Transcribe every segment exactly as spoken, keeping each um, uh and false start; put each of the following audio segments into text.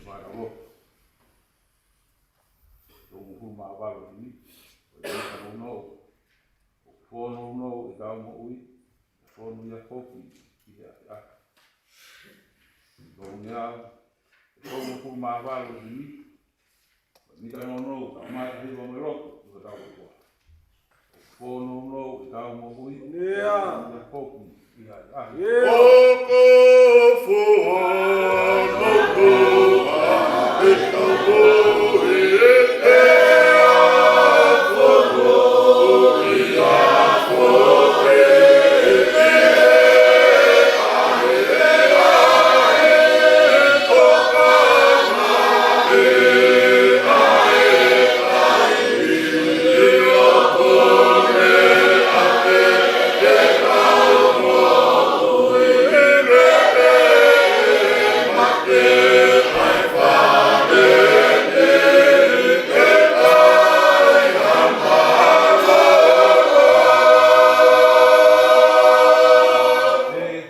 Fakalaloto. Tolungofulu mā valu ʻeni. Ko e ʻuhinga nounou. ʻOku fonu nounou ʻetau moʻui. Fonu ia foki ʻi he ʻahiʻahi. Tolungofulu mā valu ʻeni. Ko e ʻuhinga nounou, tau mata hiva mo e lotu ki hotau ʻOtua. Fonu nounou ʻetau moʻui. Ia. Ia foki ʻi he ʻahiʻahi. Ia. ʻOku fonu nounou ʻetau moʻui, ʻe fonu ia foki ʻi he ʻahiʻahi.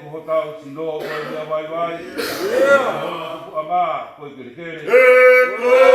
Ko hotau sino ko e meʻa vaivai. Ko e kelekele.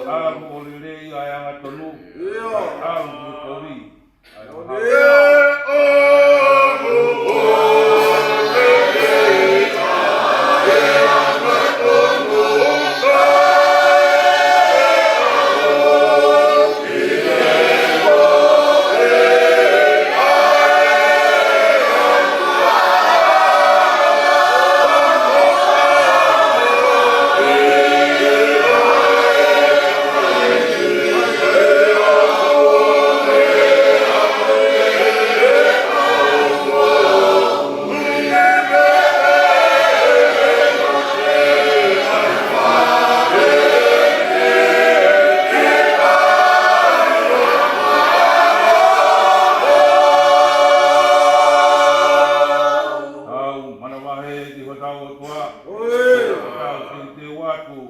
ʻAlu ʻo lelei ʻa e angatonu. ʻAlu ʻo kovi. Tau manavahē ki hotau ʻOtua. Tau teuteu atu.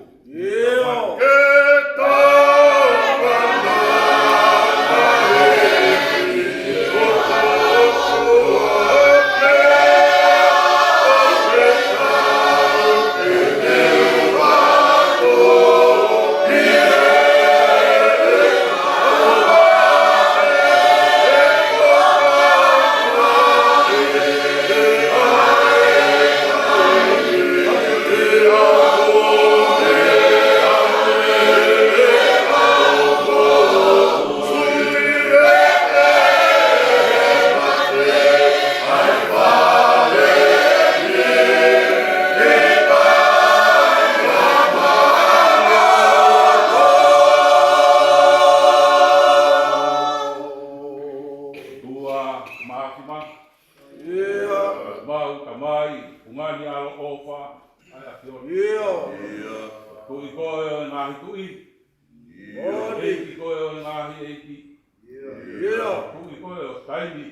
ʻOtua māfimafi. ʻIo. Mau Tamai, ʻoku ngāue ʻa e ʻaloʻofa, ʻa e ʻAfiona. ʻIo. Tuʻi koe ʻo e ngaahi tuʻi. ʻIo. ʻEiki koe ʻo e ngaahi ʻeiki. ʻIo. Tuʻi koe ʻo taimi.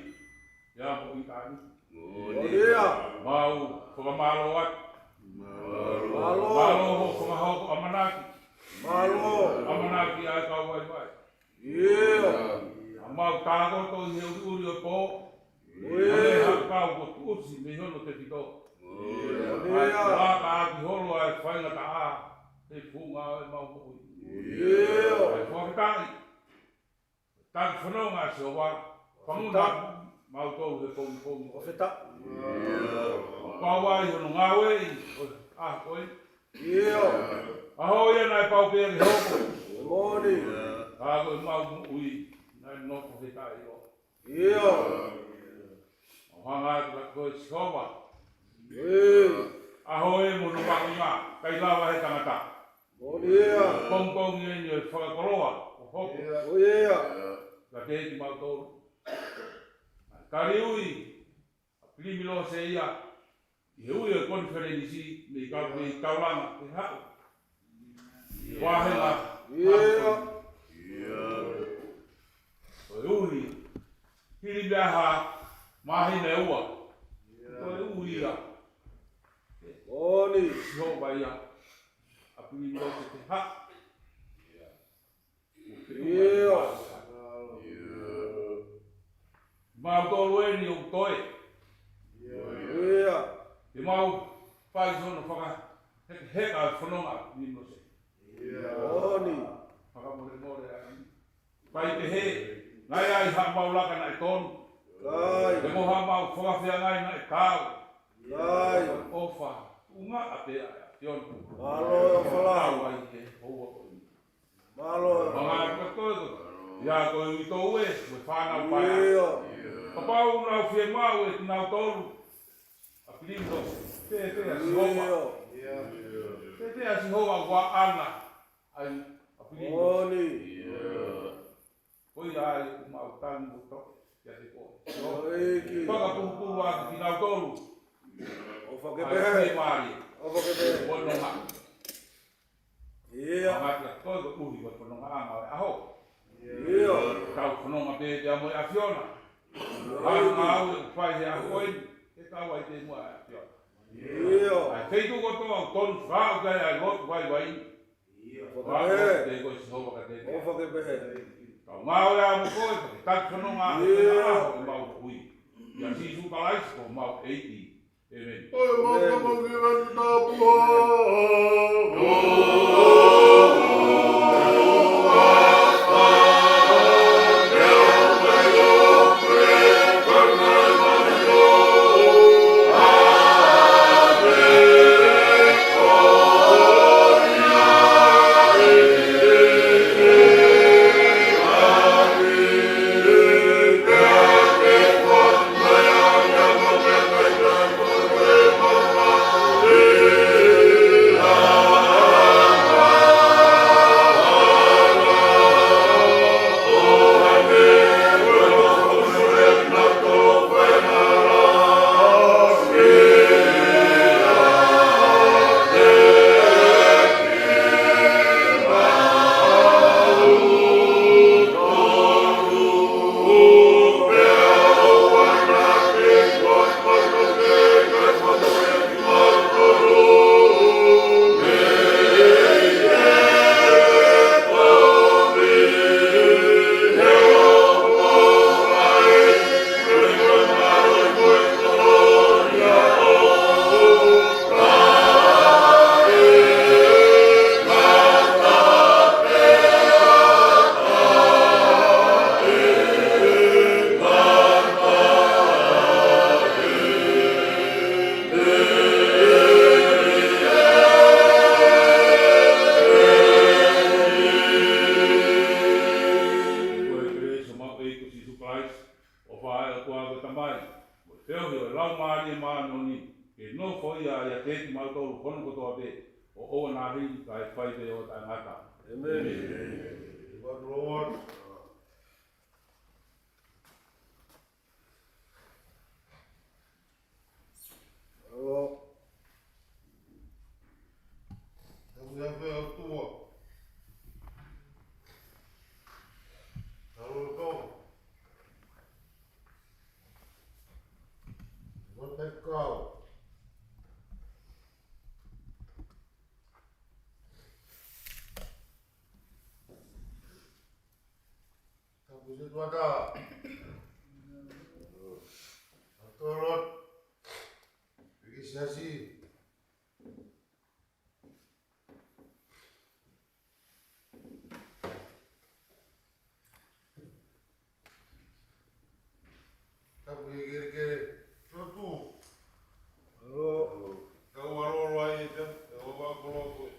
ʻIa, moʻui taʻengata. Moʻoni ʻia. Mau fakamālō atu. Mālō. Mālō hoʻo fakahoko ʻamanaki. Mālō. ʻAmanaki ʻa e kau vaivai. ʻIa. ʻA mau tākoto ʻi he ʻuliʻuli ʻo e pō. ʻIa. ʻA e hakau kuo tuʻusi mei hono tefito. ʻIa. ʻA e laka ʻaki holo ʻa e faingataʻa he funga ʻo ʻemau moʻui. ʻIa. ʻA e fakafetaʻi. Taki fononga ʻa Sihova, fanguna mautolu he pongipongi ko eni. Fakafetaʻi. Pau ai hono ngāueʻi ʻo e ʻaho ko eni. ʻIa. ʻAho ia naʻe pau pē ke hoko. Moʻoni. Ka ko ʻemau moʻui naʻe nofo he taʻeʻiloa. ʻIa. ʻOku hanga atu kiate koe Sihova. ʻIa. ʻAho ē mo hono mahuʻinga, ʻikai lava he tangata. Moʻoni ʻia. Pongipongi eni ʻo e fakakoloa, ʻo hoko. ʻIa. Kiate kimautolu. Ka ui ʻa Pilimilose ia, ʻi he ui ʻo e konifelenisi, mei kau, mei taulanga, ke haʻu. ʻIa. Vāhenga. ʻIa. ʻIa. Ko e ui, hili mei ha māhina ʻe ua. ʻIa. Ko e ui ia. Moʻoni. Sihova ia. ʻA Pilimilose ke haʻu. ʻIa. Mautolu eni ʻoku toe. ʻIa. Ke mau fai hono fakahekeheka ʻa e fononga ʻa Pilimilose. ʻIa. Moʻoni. Fakamolemole ai. Fai pehē, naʻe ʻi ai haʻamau laka naʻe tonu. ʻIkai. Pea mo haʻamau fakafeangai naʻe taau. ʻIkai. ʻOfa, tuʻunga pē ʻa e ʻAfiona. Mālō e ʻofa lahi. Tau ai ke houa ko eni. Mālō. Manga ka koe ko. ʻIa ko e uitou ē, mo e fānau paea. ʻIa. Kapau naʻa nau fiemaʻu ʻe kinautolu ʻa Pilimilose. Pehē ʻa Sihova. ʻIa. Pehē ʻa Sihova ʻoku ʻaʻana ai ʻa Pilimilose. Moʻoni. ʻIa. Ko ia ai ʻoku mau tangi mo toʻe kiate koe. ʻEiki. Fakapulupulu ʻa kinautolu. ʻOfa ke pehē. ʻAi, mālie. ʻOfa ke pehē. Fononga. ʻIa. Manga ka koe ko ʻuhi ko e fononga ʻanga ʻo e ʻaho. ʻIa. Tau fononga pē pea mo e ʻAfiona. ʻIa. Ngāue ʻoku fai he ʻaho ko eni. Ke tau ai pē mo e ʻAfiona. ʻIa. ʻA e feituʻu kotoa ʻoku tonu fakaʻau ki ai ʻa e lotu vaivai. ʻOfa ke pehē. Te ko Sihova ka te. ʻOfa ke pehē. Kau ngāue ʻa mo koe, ka ke taki fononga ʻa e ʻaho ʻemau moʻui. ʻIa Sīsū Kalaisi ko homau ʻEiki. ʻĒmeni. ʻOi, mau ka mau ki lani tāpua. Ko e kelesi ʻa homau ʻEiki ko Sīsū Kalaisi, ʻofa ʻa e ʻOtua ko e Tamai, mo e feohi ʻo e Laumālie Māʻoniʻoni, ke nofo ia ʻiate kimautolu hono kotoa pē, ʻo ʻoua naʻa hili kae fai pē ʻo taʻengata. ʻĒmeni. ʻĒmeni. Alo. Afiafi ʻOtua. Alo, Tonga. Faifekau. Tapu Setuata. Atolot. Piki Siasi. Tapu Kelekele. Lotu. Alo. Tau ʻalu ʻalu ai e te, tau ʻalu ʻalu ai.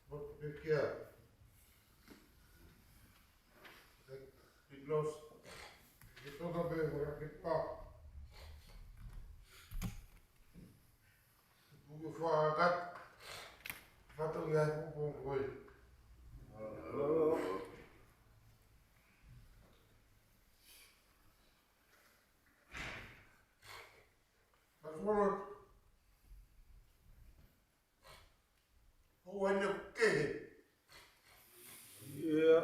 Lotu pekia. Piki Losi. Piki Toka pe, piki pa. Tuku fakakata. Fatongia he pō ko ē. Pasolo. Houʻeiki kehe. ʻIo.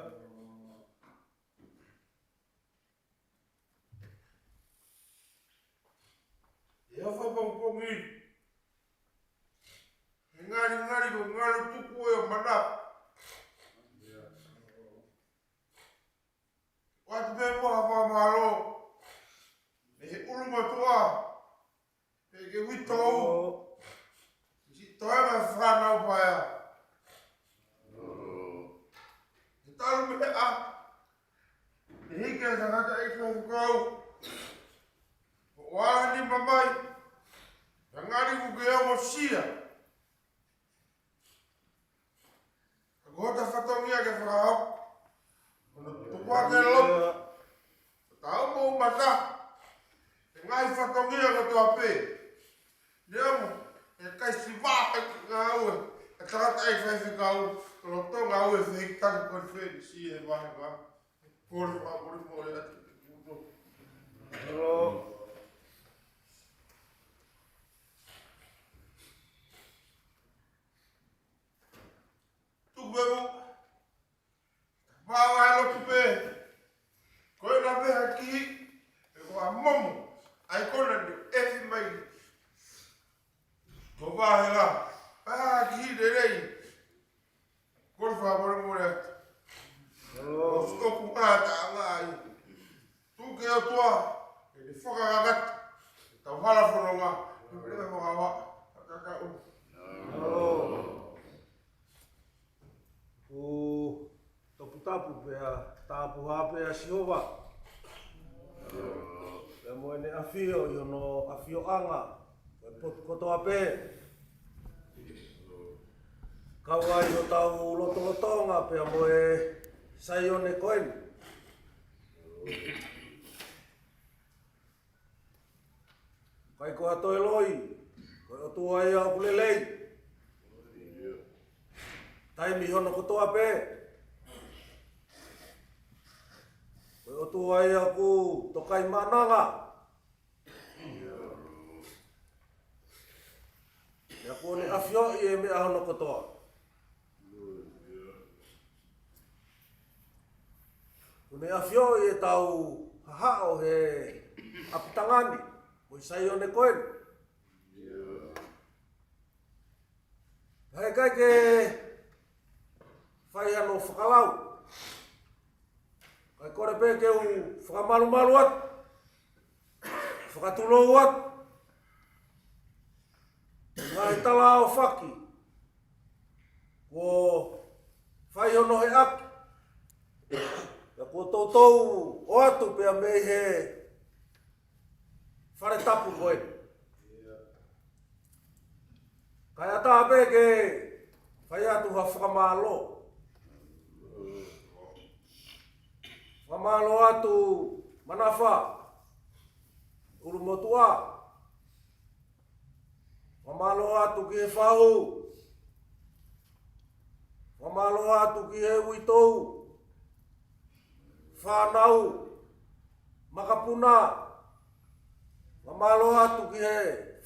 ʻE ʻofa pongipongi. He ngalingali ko e ngalo tuku ʻo e mana. ʻOatu pē muʻa ha fakamālō mei he ʻulumotuʻa, pea ke uitou. Siʻi toenga fānau paea. He talu mei he ʻaho naʻe hiki ai e tangataʻeiki faifekau, ʻo ʻalu ʻo nima mai, ka ngali kuo ke ongosia. Ka ko hota fatongia ke fakahoko hono tukuange lotu, tau mo mata he ngaahi fatongia kotoa pē. Neongo ʻe ʻikai siva ʻa e ngāue ʻa e tangataʻeiki faifekau, ko e loto ngāue fehikitaki konifelenisi he vahenga. Kole fakamolemole atu ki he koutou. Hello. Tuku pē mo. Pea ʻe lotu pē. Ko e na pē ha kiʻi, pe ko ha momo, ʻa e kona ni ʻe fi mai. Ko e vahenga, pea ha kiʻi lelei. Kole fakamolemole atu. ʻOsi ʻoku ngata ʻa e ngaahi. Tuku ki he ʻOtua ke ne fakakakato ʻetau hala fononga. Tuku ki he fakava. Fakakakato. ʻOku toputapu pea tāpuhā pē ʻa Sihova, pea mo ʻene ʻafio ʻi hono ʻafioʻanga ko e potu kotoa pē. Kau ai hotau lotolotonga pea mo e Saione ko eni. ʻIkai ko ha toe loi, ko e ʻOtua ia ʻoku lelei. Taimi hono kotoa pē. Ko e ʻOtua ia ʻoku tokaimaʻananga. Pea kuo ne ʻafioʻi e meʻa hono kotoa. Kuo ne ʻafioʻi ʻetau hahaʻo he ʻapitanga ni, mo e Saione ko eni. Pea ʻikai ke fai hano fakalau. Kae kole pē ke u fakamalumalu atu, fakatulou atu. Ngaahi tala ʻaofaki kuo fai hono heʻaki, pea kuo toutou ʻoatu pea mei he fale tapu ko eni. Kae ʻatā pē ke fai atu ha fakamālō. Fakamālō atu Manafa, ʻulumotuʻa. Fakamālō atu ki he fahu. Fakamālō atu ki he uitou, fānau, makapuna. Fakamālō atu ki he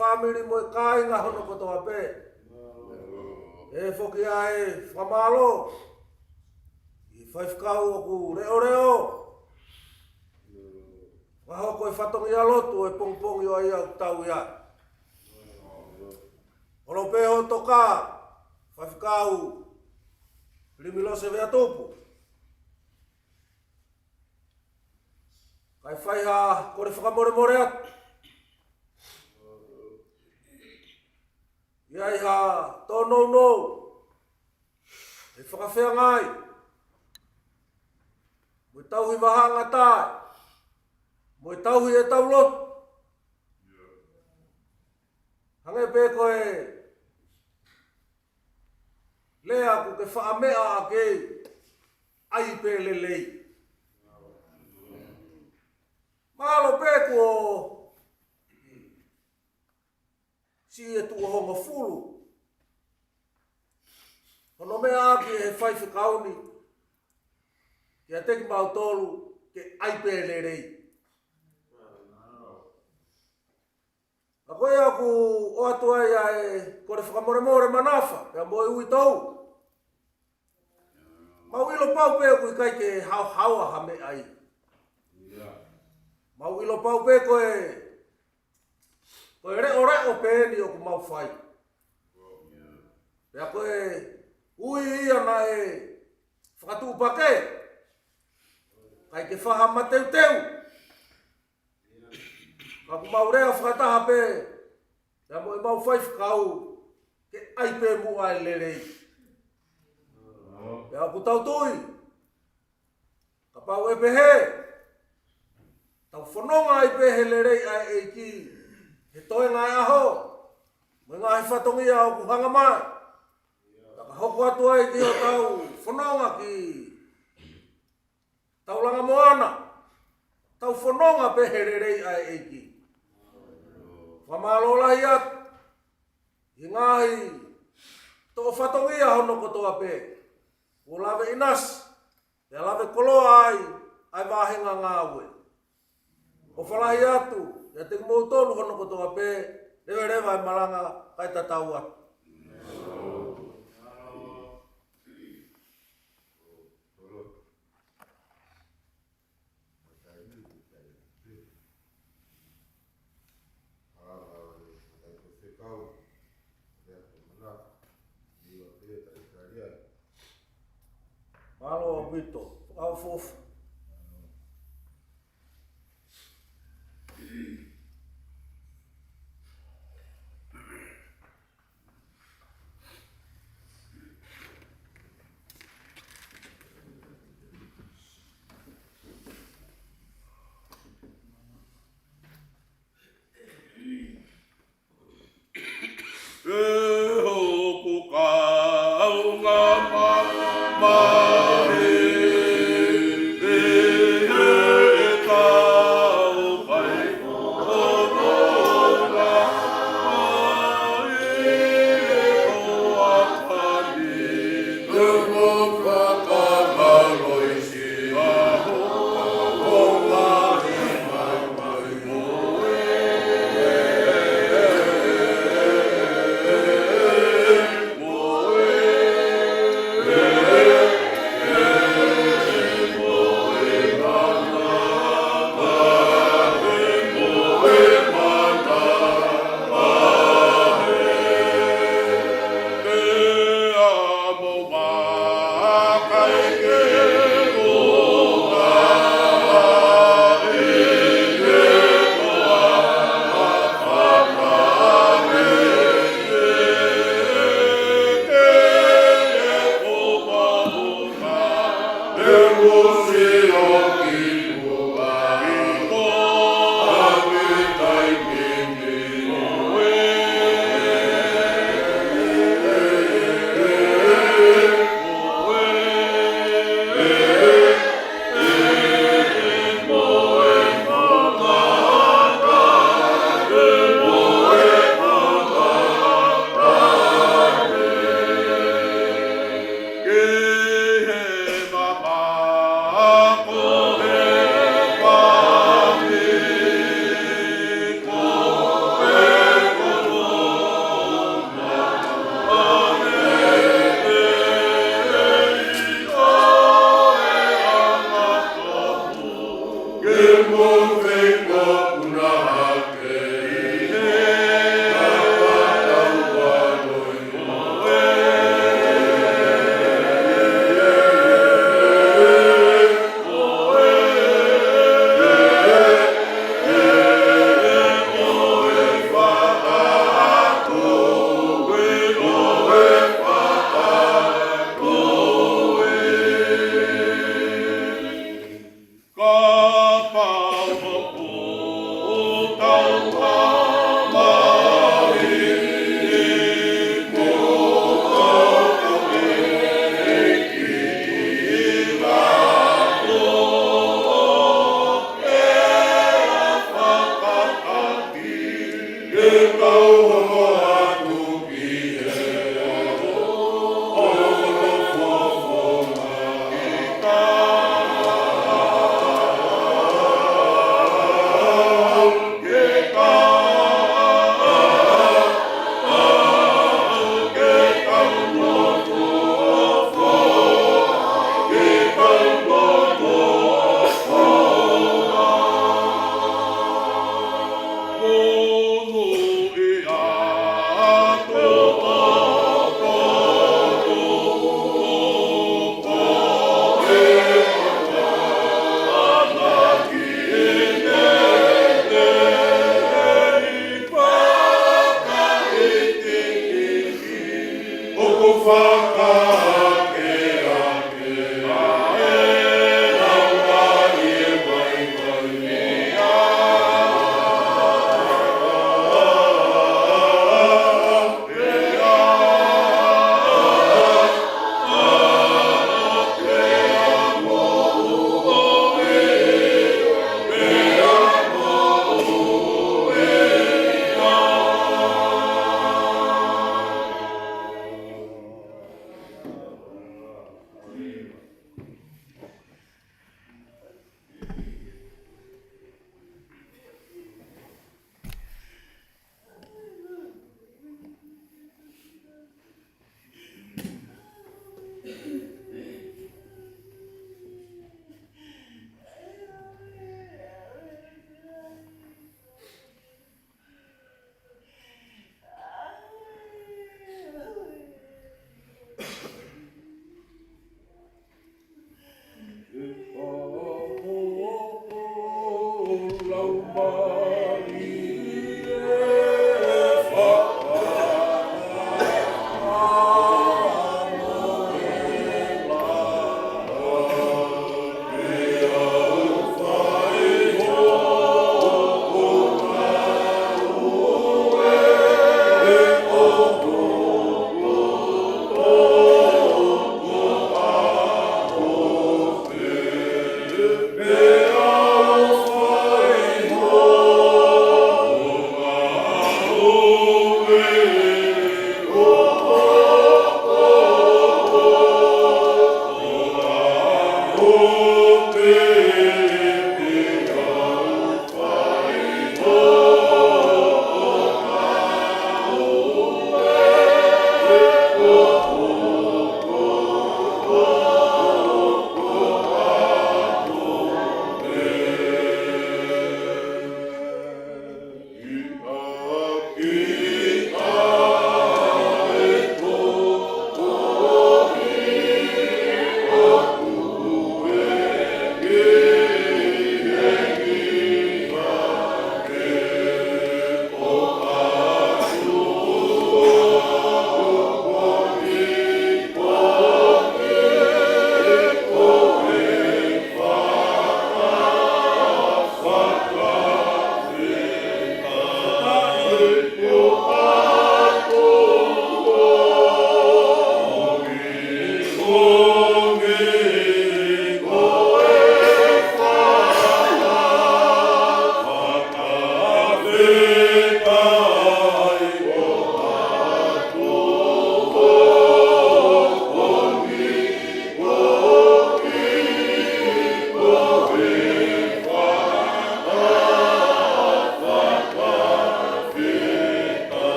fāmili mo e kāinga hono kotoa pē. ʻE foki ai e fakamālō ki he Faifekau ʻoku leʻoleʻo, fakahoko e fatongia lotu ʻo e pongipongi ʻo ia ʻoku tau ʻi ai. Holo pē hoʻo toka, Faifekau Limilose Veatupu. Kae fai ha kole fakamolemole atu. ʻI ai ha tōnounou, ʻe fakafeangai mo e tauhi vahanga tae, mo e tauhi ʻetau lotu. Hangē pē ko e lea ʻoku ke faʻa meʻa ʻaki, ʻai pē lelei. Mahalo pē kuo siʻi e tuʻo hongofulu hono meʻa ʻaki ʻe he faifekau ni kiate kimautolu ke ʻai pē lelei. Ka ko ia ʻoku ʻoatu ai ʻa e kole fakamolemole, manafa, pea mo e uitou. Mau ʻilo pau pē ʻoku ʻikai ke haohaoa ha meʻa ia. Mau ʻilo pau pē ko e, ko e leʻoleʻo pē eni ʻoku mau fai. Pea ko e ui ia naʻe fakatuʻupakē, ʻikai ke fai ha mateuteu. Ka ʻoku mau lea fakataha pē, pea mo ʻemau faifekau, ke ʻai pē muʻa e lelei. Pea ʻoku tau tui, kapau ʻe pehē, tau fononga ai pē he lelei ʻa e ʻEiki he toenga e ʻaho, mo e ngaahi fatongia ʻoku hanga mai. Ka ka hoko atu ai ki hotau fononga ki Taulanga Moana, tau fononga pē he lelei ʻa e ʻEiki. Fakamālō lahi atu ʻi he ngaahi toʻo fatongia hono kotoa pē, kuo lave ʻinasi, pea lave koloa ai ʻa e vāhenga ngāue. ʻOfa lahi atu kiate kimoutolu hono kotoa pē, leveleva e malanga kae tatau atu. Mālō ʻaupito, fakaʻofoʻofa.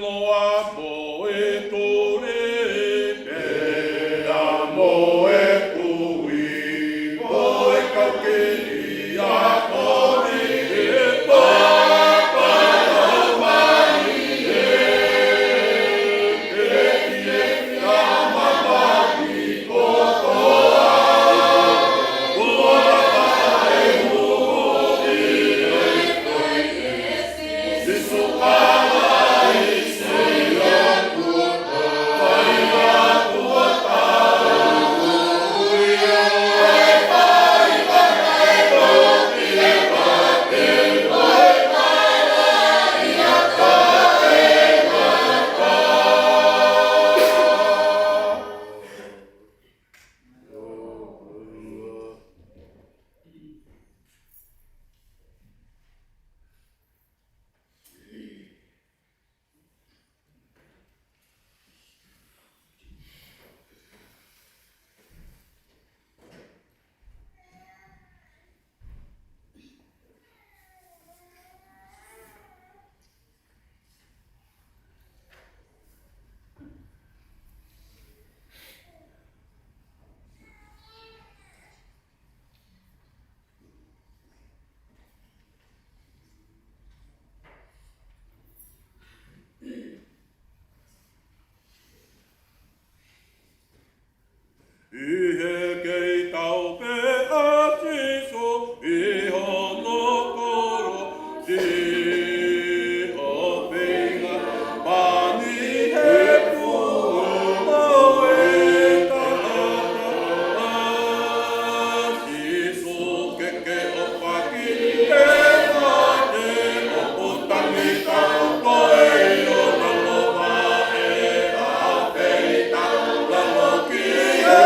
Noa mo e tole, pea mo e kui, mo e kau kehe ʻi ʻapi ni, ʻe papa ʻo mai ē, ʻe ʻi he fiemaʻu kotoa, kuo lava ʻe hū ʻi he ʻI he kei tau pē ʻa Sīsū ʻi hono kolosi, ʻo feinga pani he puha ʻo e tangata. Sīsū ke ke ʻo paki he mate, ʻo putangi tau koe ʻi ho lalo vaʻe, ʻa fei tau lalo ki he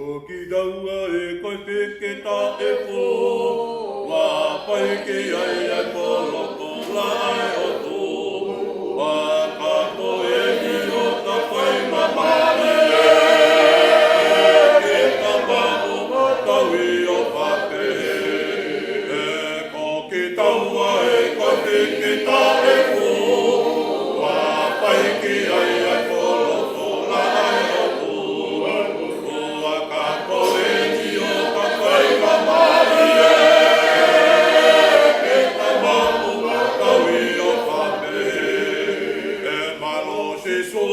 Ko kitaua ē ko e feketaʻefua, ʻoku ʻikai ke ʻi ai ʻa e folofola ʻa e ʻOtua, ka ko e ʻikai ke faingamālie ke ta maʻu ʻa e tauhi ʻo fapehē. Ko kitaua ē ko e feketaʻefua, ʻoku ʻikai ke ʻi ai ʻa e folofola ʻa e ʻOtua, ka ko e ʻikai ke faingamālie ke ta maʻu ʻa e tauhi ʻo fapehē. ʻE mālō Sīsū,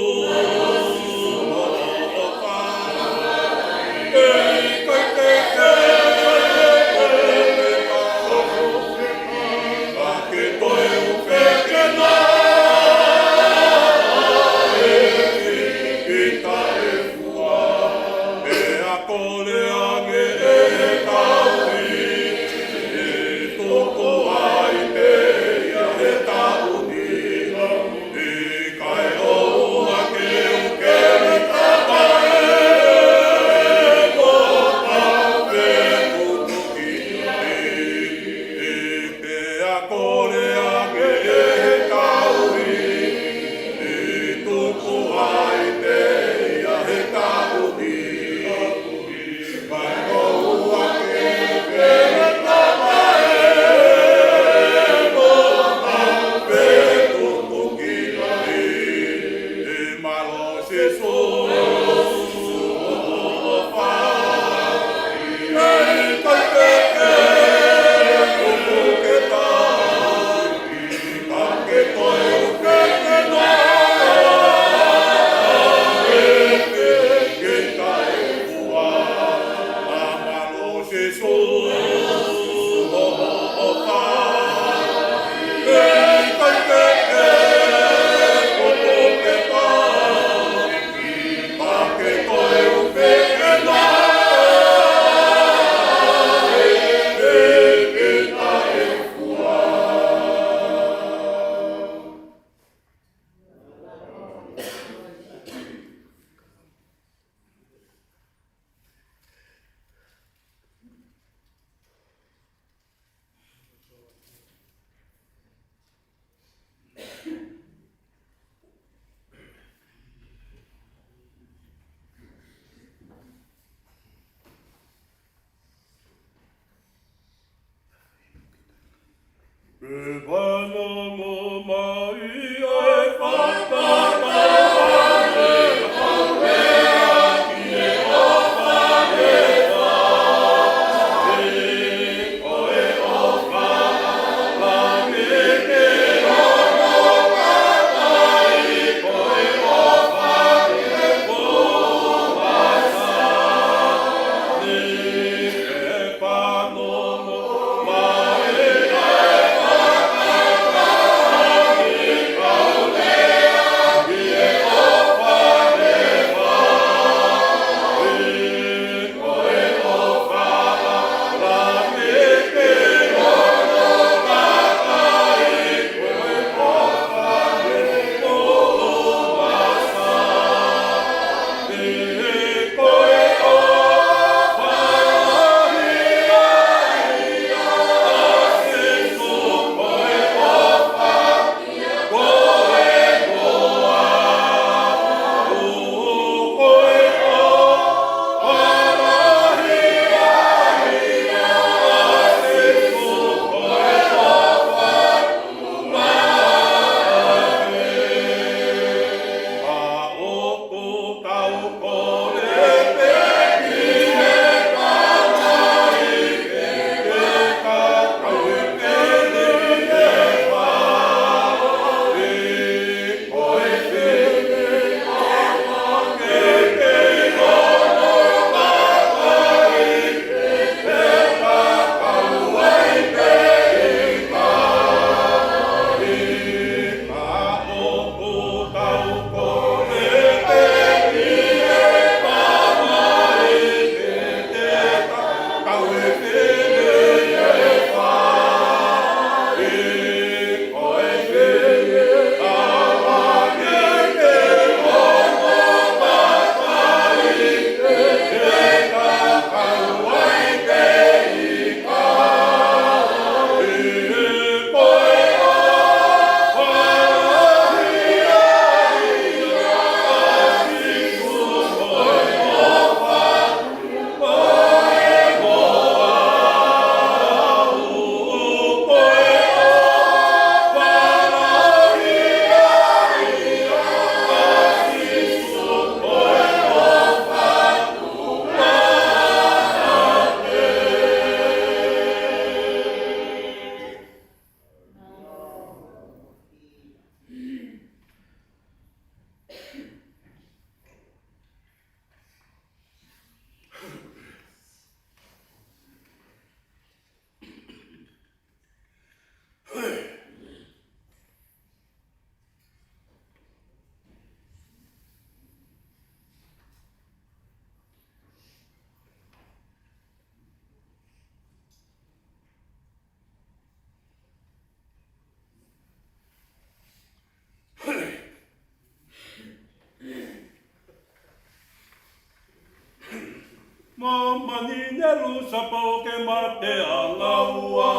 Māmani ne lusa pau ke mate ʻa ngaua.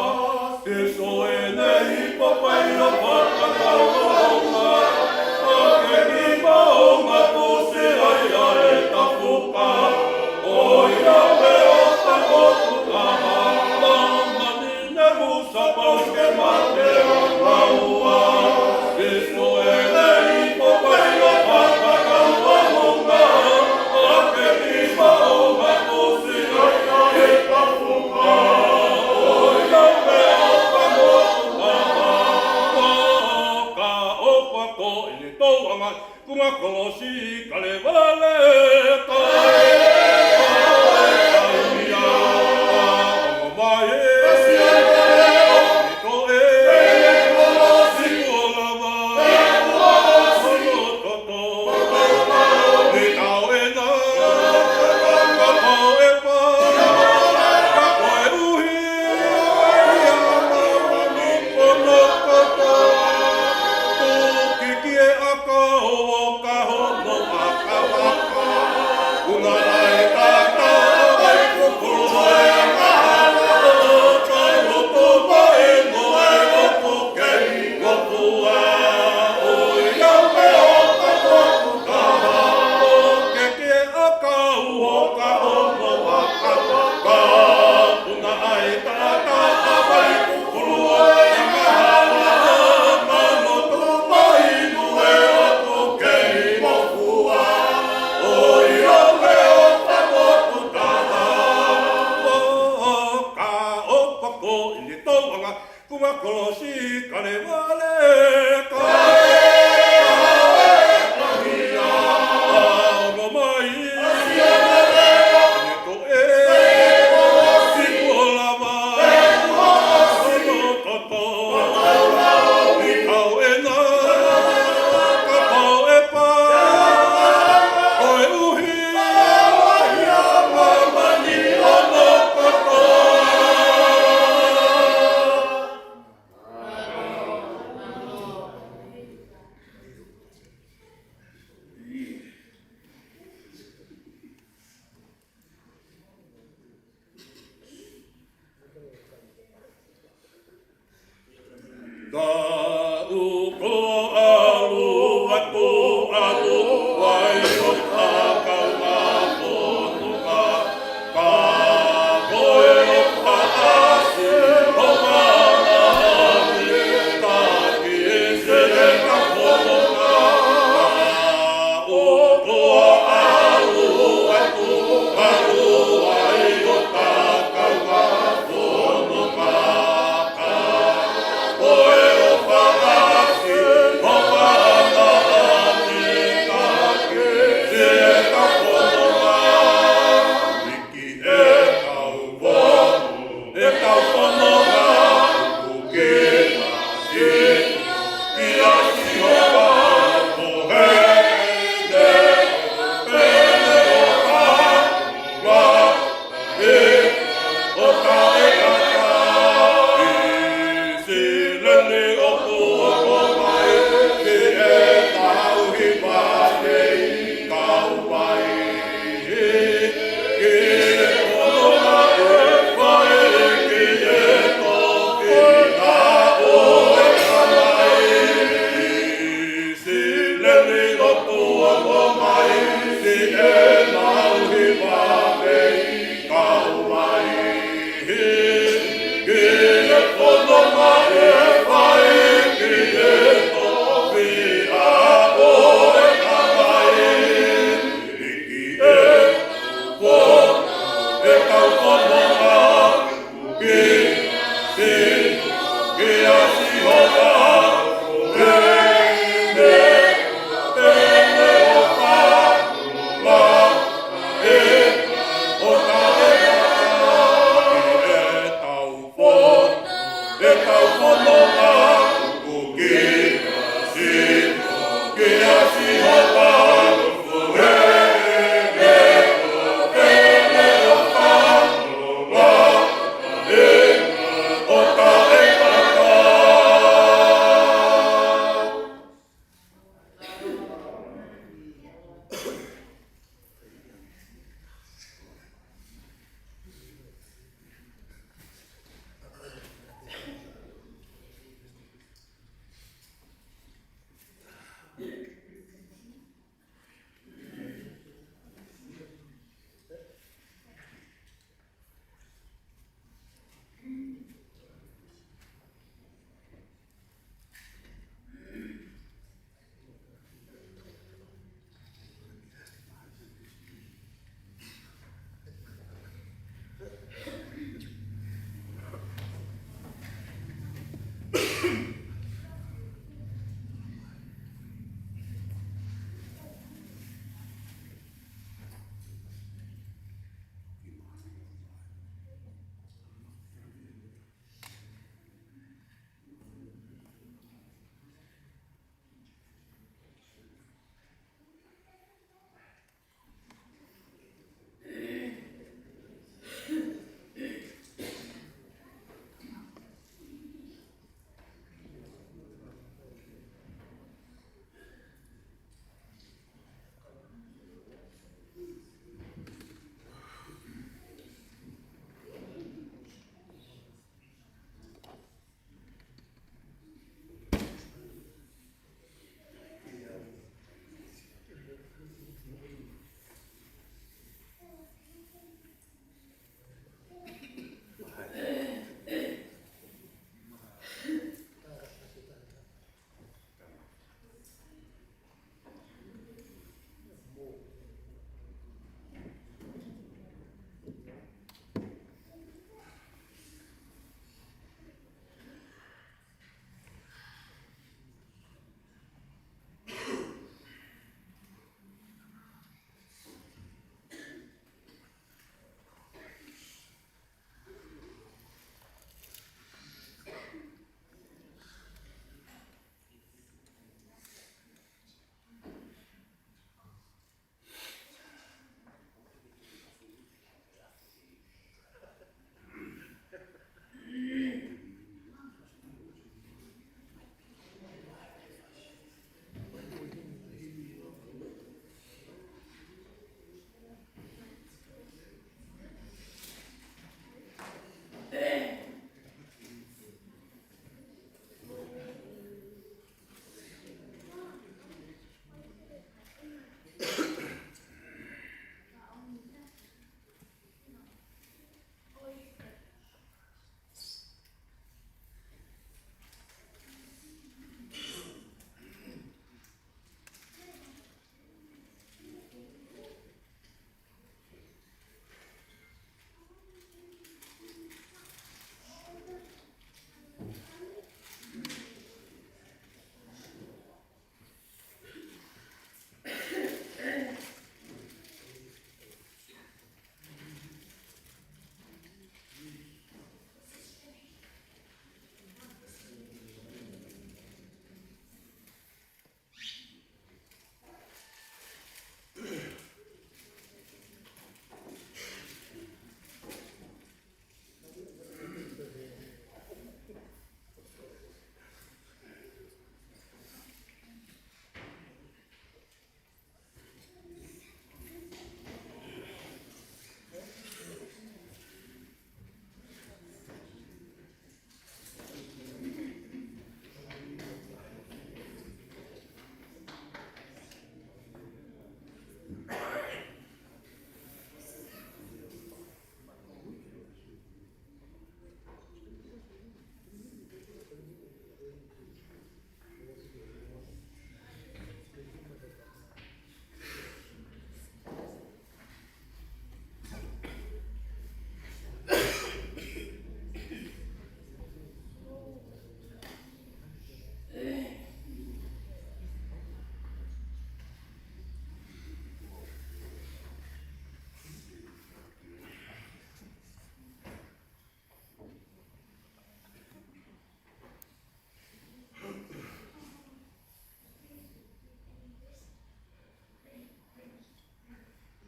Ke soe ne i papai ʻo fakakauaonga. ʻA ke ni maonga kusi ai ʻa e tafuka. ʻOiauē ʻofa motuʻa. Māmani ne lusa pau ke mate ʻa ngaua. Ke soe ne i papai ʻo fakakauaonga. ʻA ke ni maonga kusi ai ʻa e tafuka. ʻOiauē ʻofa motuʻa. Ka ʻofa ko ʻene touʻanga, kuonga kolosi Kalevale, kae ʻikai ia, ʻa ongo mai, ʻi toʻe, ʻi kuo lava, ʻo no toto, ʻi tau ena, ka pau e pa, ka koeʻuhi, ia mama mi kono koto, tuki ki e ʻakau ʻo ka hono vakavaka. Una ai tata vai kukulu e mahalo, tai loto mai no e oku kei ngofua. ʻOiauē ʻofa motuʻa. Ke ki e ʻakau ʻo ka hono vakavaka. Una ai tata vai kukulu e mahalo, tai loto mai no e oku kei ngofua. ʻOiauē ʻofa motuʻa. Ka ʻofa ko ʻene touʻanga, kuonga kolosi Kalevale, kae ʻikai ia, ʻa ongo mai, ʻi toʻe, ʻi kuo lava, ʻo no toto, ʻi tau ena, ka pau e pa, koeʻuhi, ia mama mi kono koto. Ka u ko ʻalu atu ʻalu ai ʻo takau ma pono ka, ka ko e ʻofa ʻasi ʻo māmani ka ki se ka pono ka, ka ʻoku ʻalu atu ʻalu ai ʻo takau ma pono ka. Sileni ʻOtua ʻoku mai, siʻi ʻenau hiva mei kau mai. Ki he fononga ʻe fai ki he tofiʻa ʻo e tamai. ʻIki e fo, e kau fononga,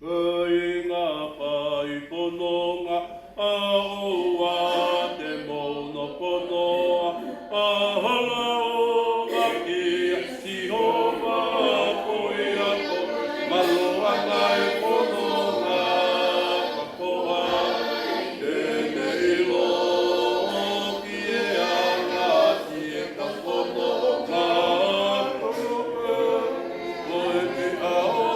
Kāinga, fai fononga, ʻa ʻoua te mou nofonoa, ʻa hala ʻo ngaki ʻa Sihova ko ia ko mālō ʻa e fononga, ka ko hai te ne ʻilo ʻoku ʻi he anga siʻi ʻeta fononga, ko e meʻa ʻoku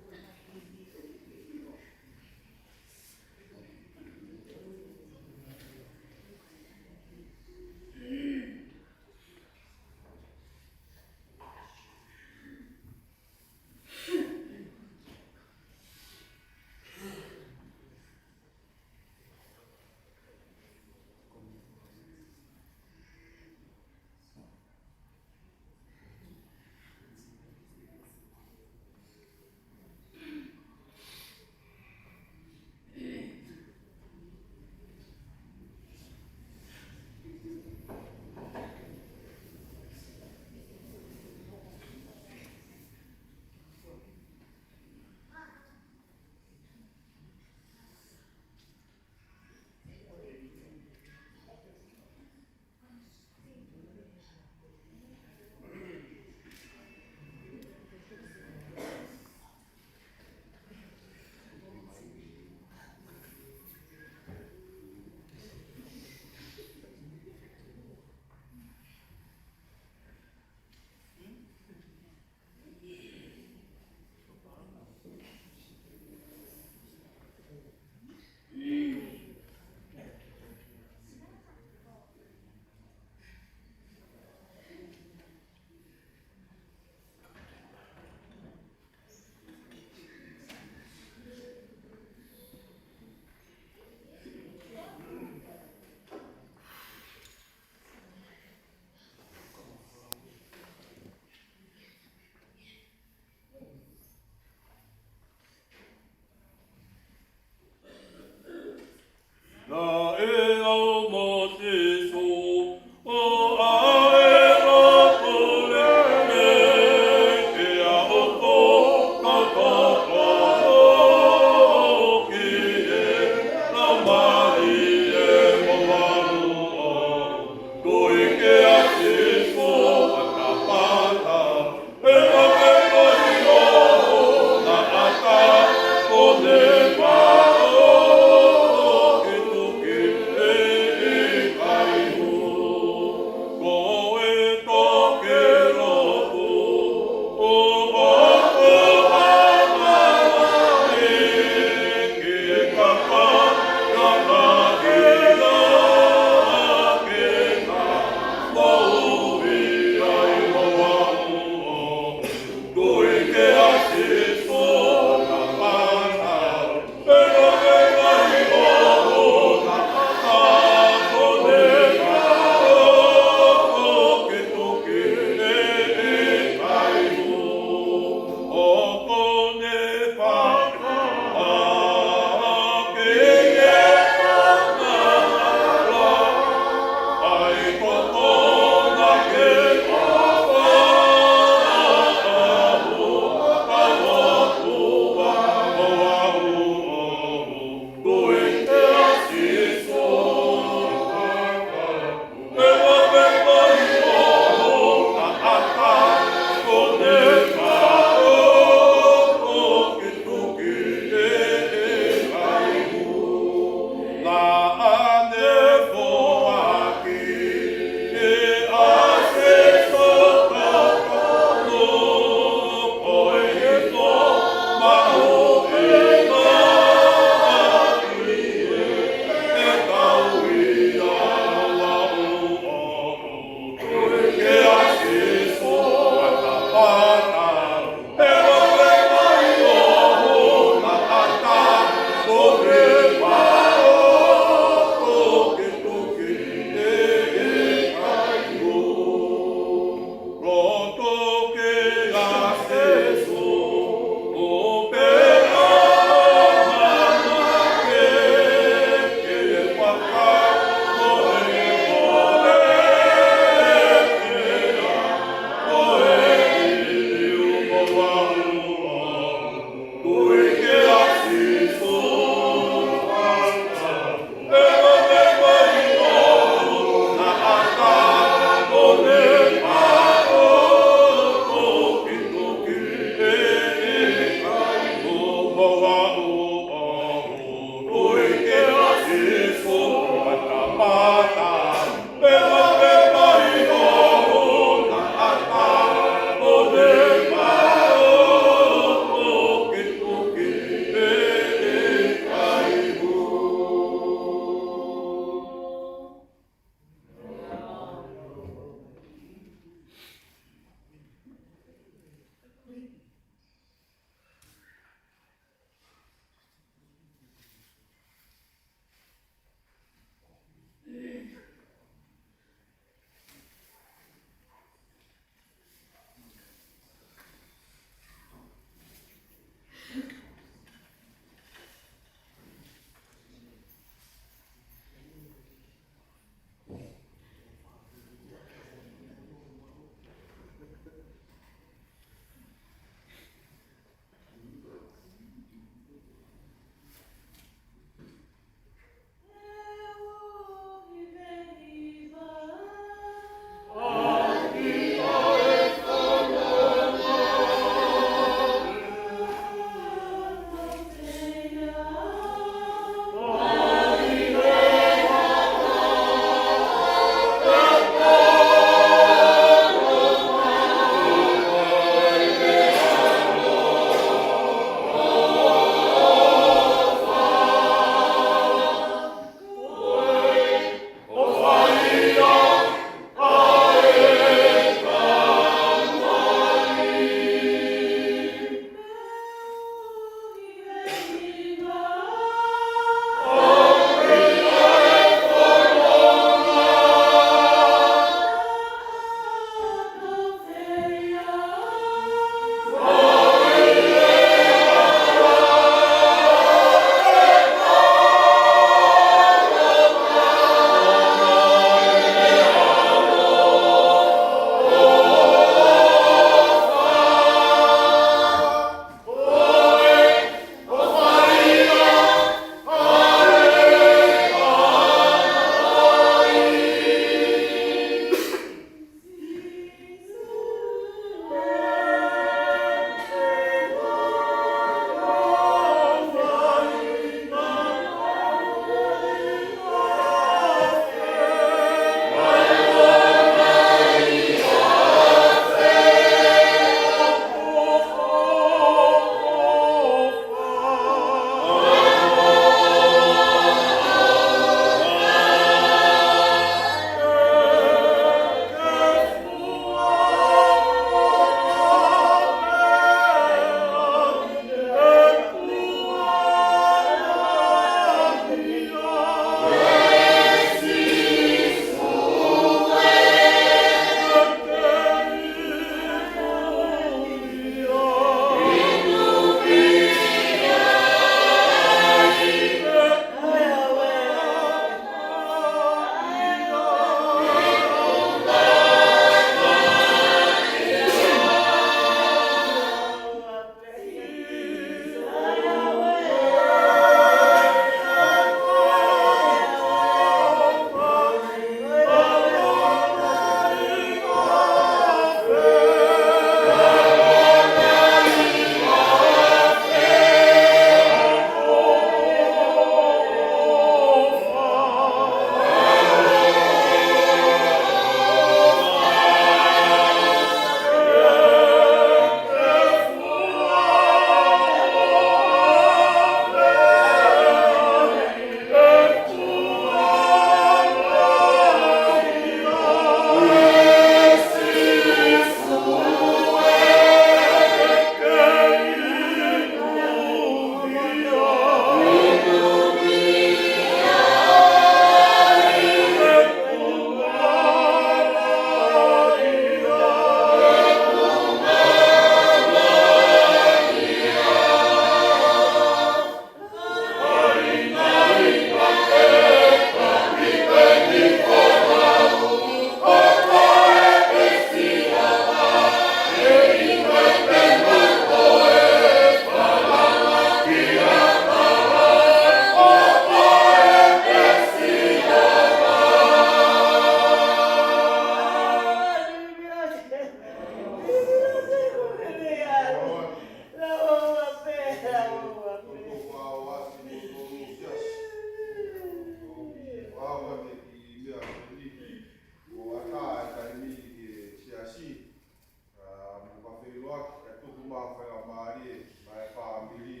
Fakamālie, maʻa e fāmili.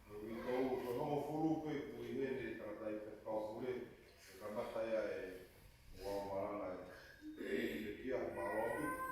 Ko e toko hongofulu pē ʻoku ʻi heni e tangataʻeiki Faifekau Pule, ʻe kamata ia ʻe Muhaʻo Malanga ē. ʻE, ʻe kia mālō atu.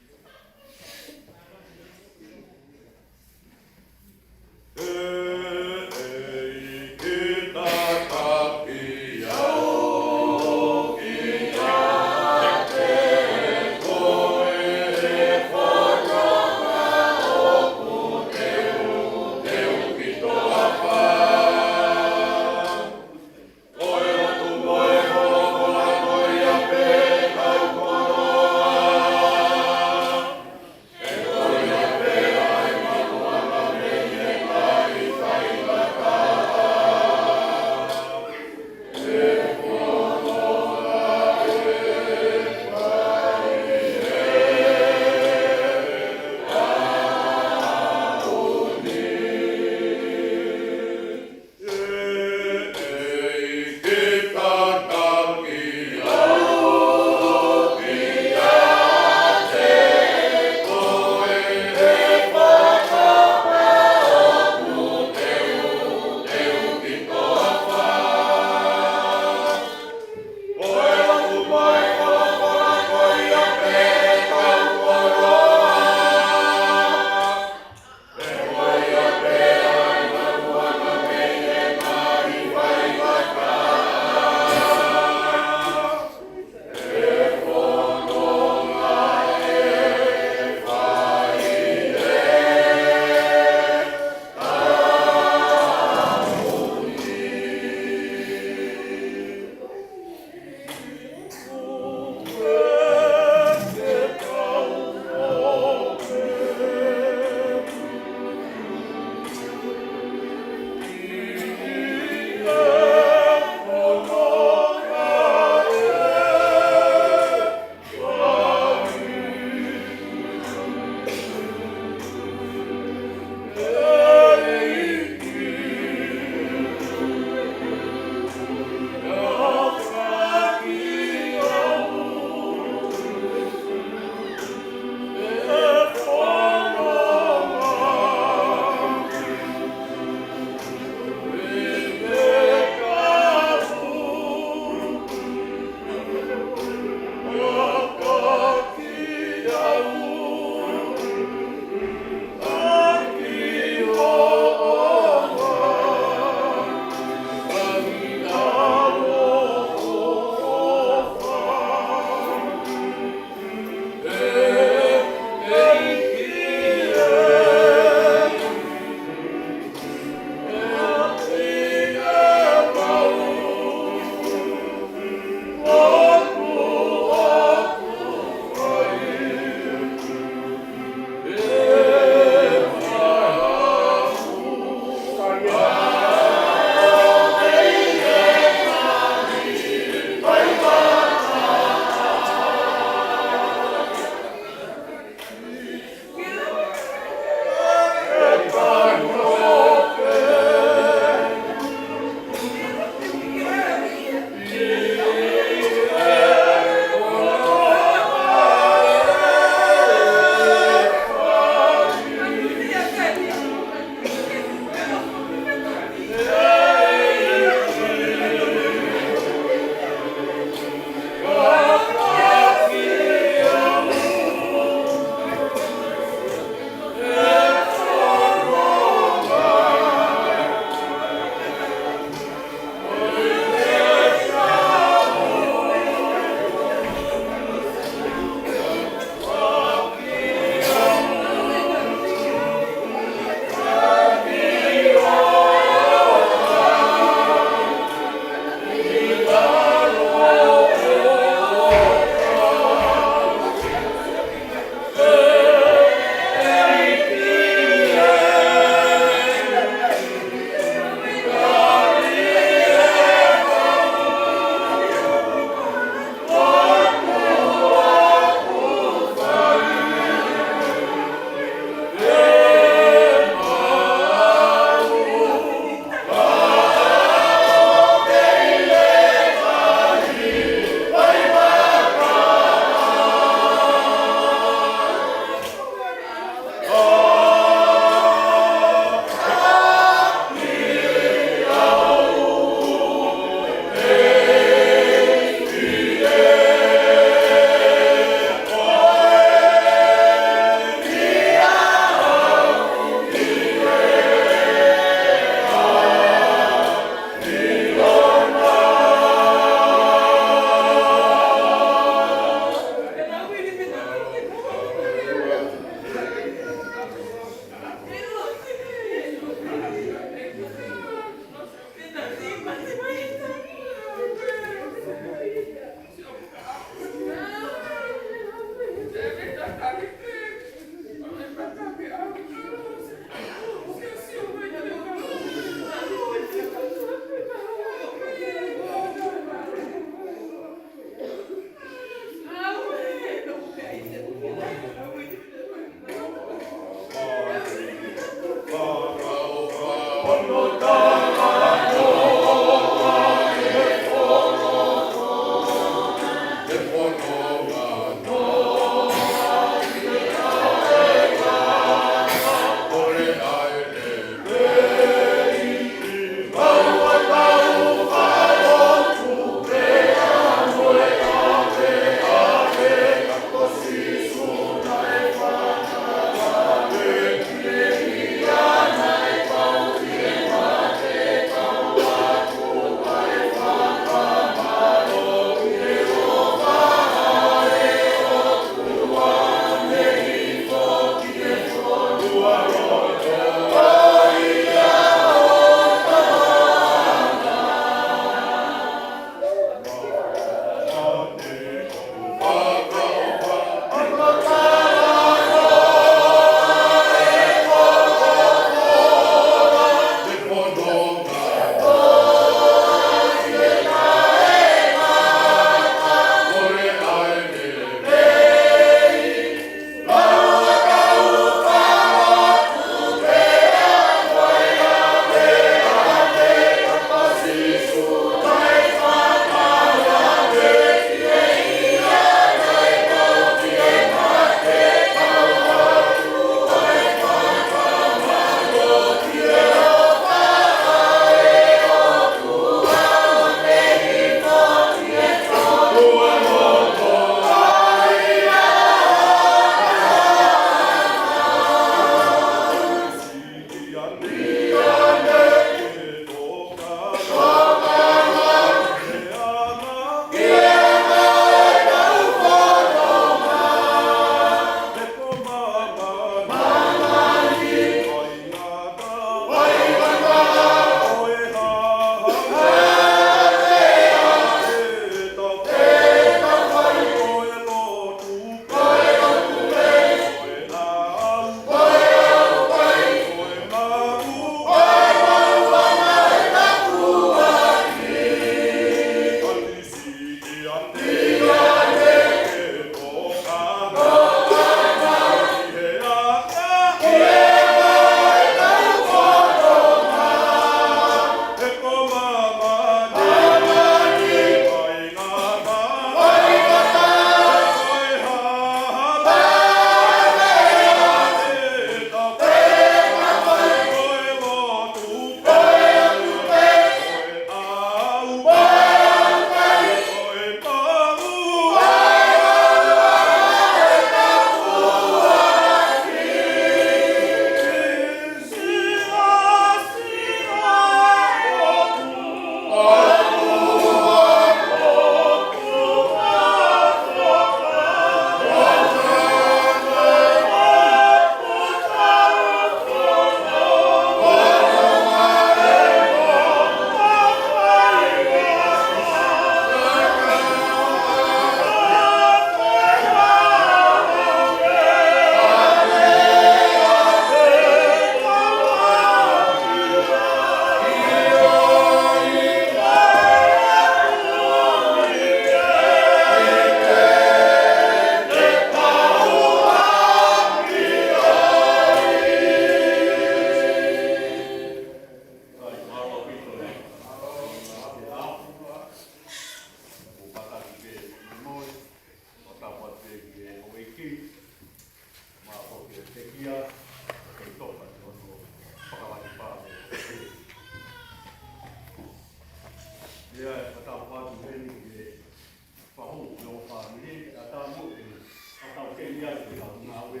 Ko e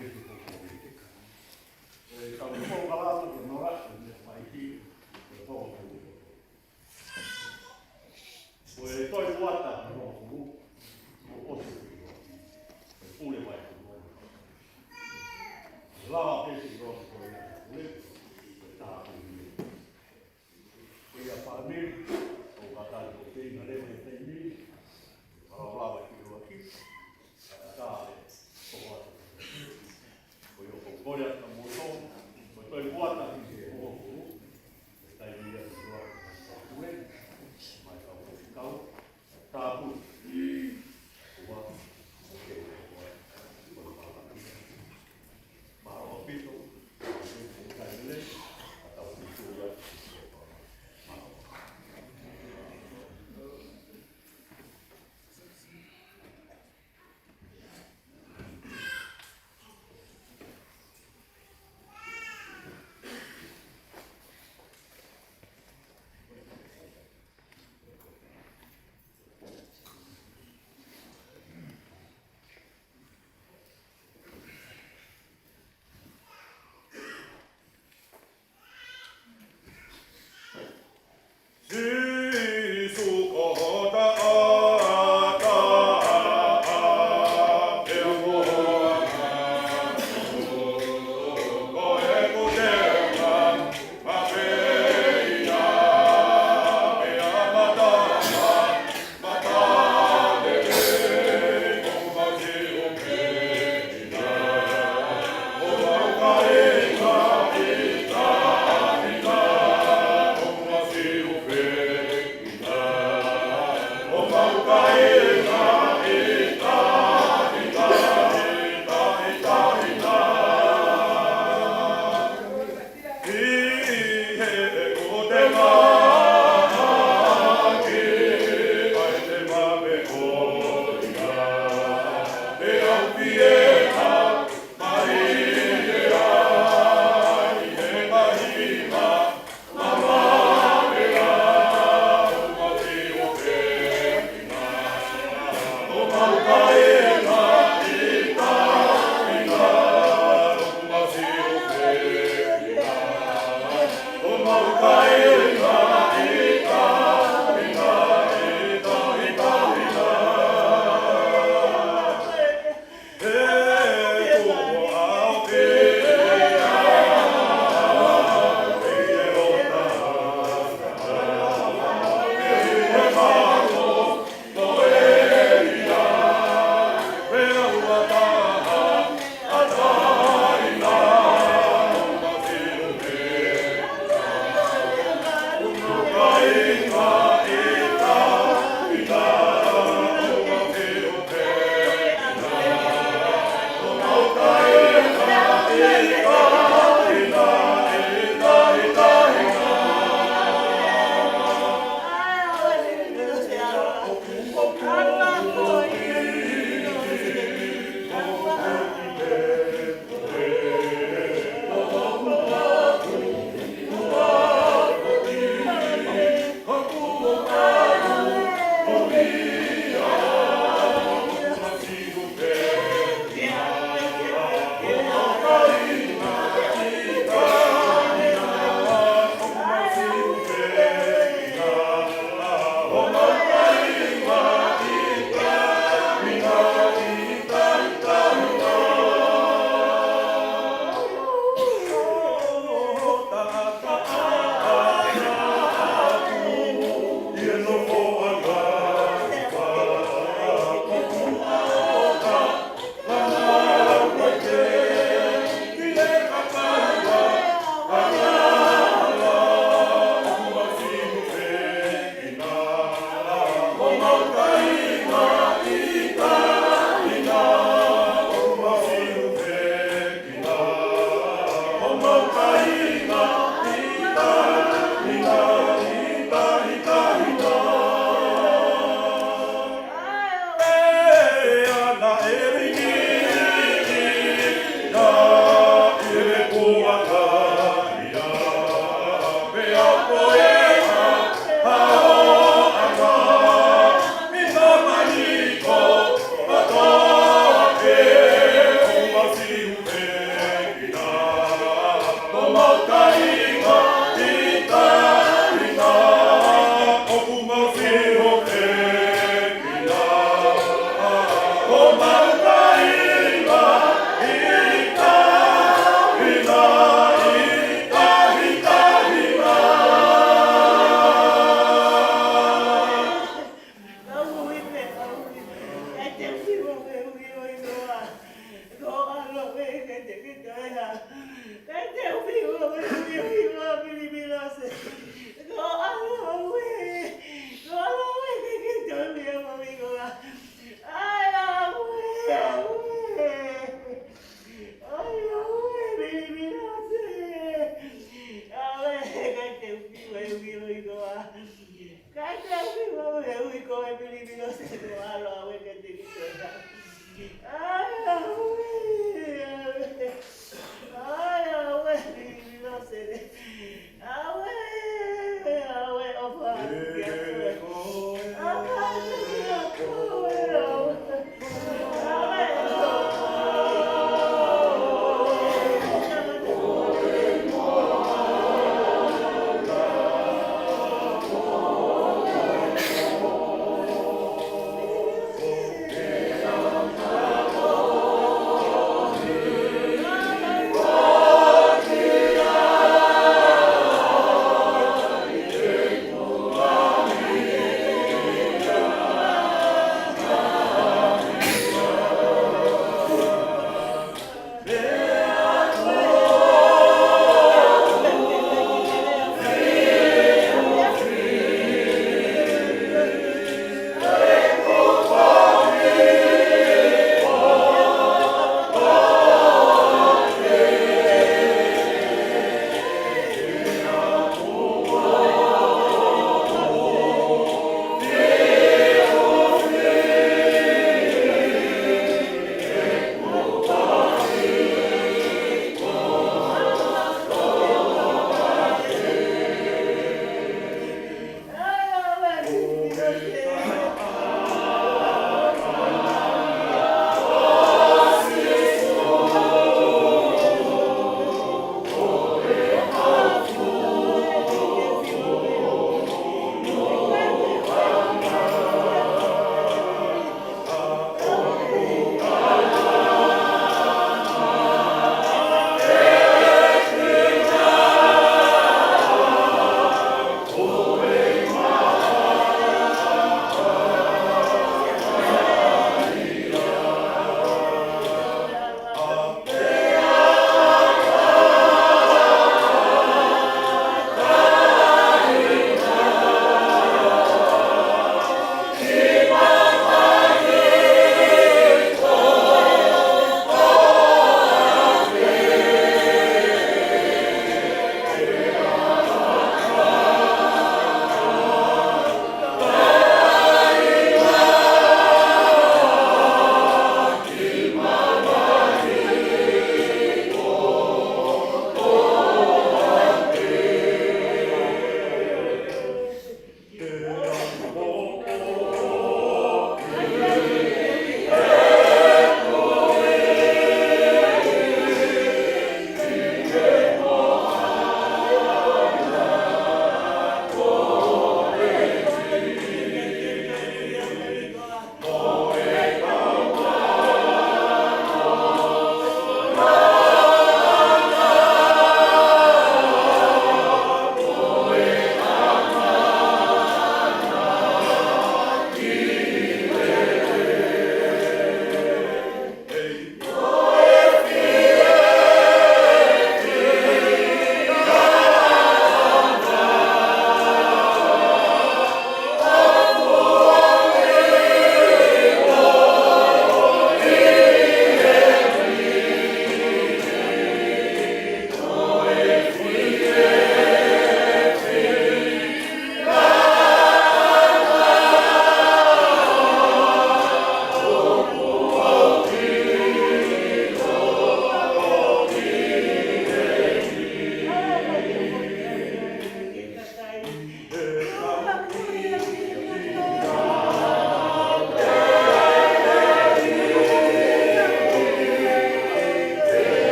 tau fou kalama ke nora, ko e meʻa mai ki, ko e fou. Ko e toe kuata, ko e fou. Ko e ʻosi, ko e pule mai. Lava pē ki loto ko e pule, ko e tāpuni. Ko ia fāmili, ʻoku ou talitali ko e teina leva ʻi he taimi ni, ʻoku lava ki loa ki, ka e tō atu. Ko ia ʻoku ou kole atu kia moutolu, ko e toe kuata ki he hoko hulu, ʻe taimi ia ki loa ki he pule, mai kau ki kau, tāpuni. Ua, ʻoku ou kole atu, ko e pāpā. Mālō ʻaupito, ʻoku ou kole atu, ʻa tau ki loa, mālō.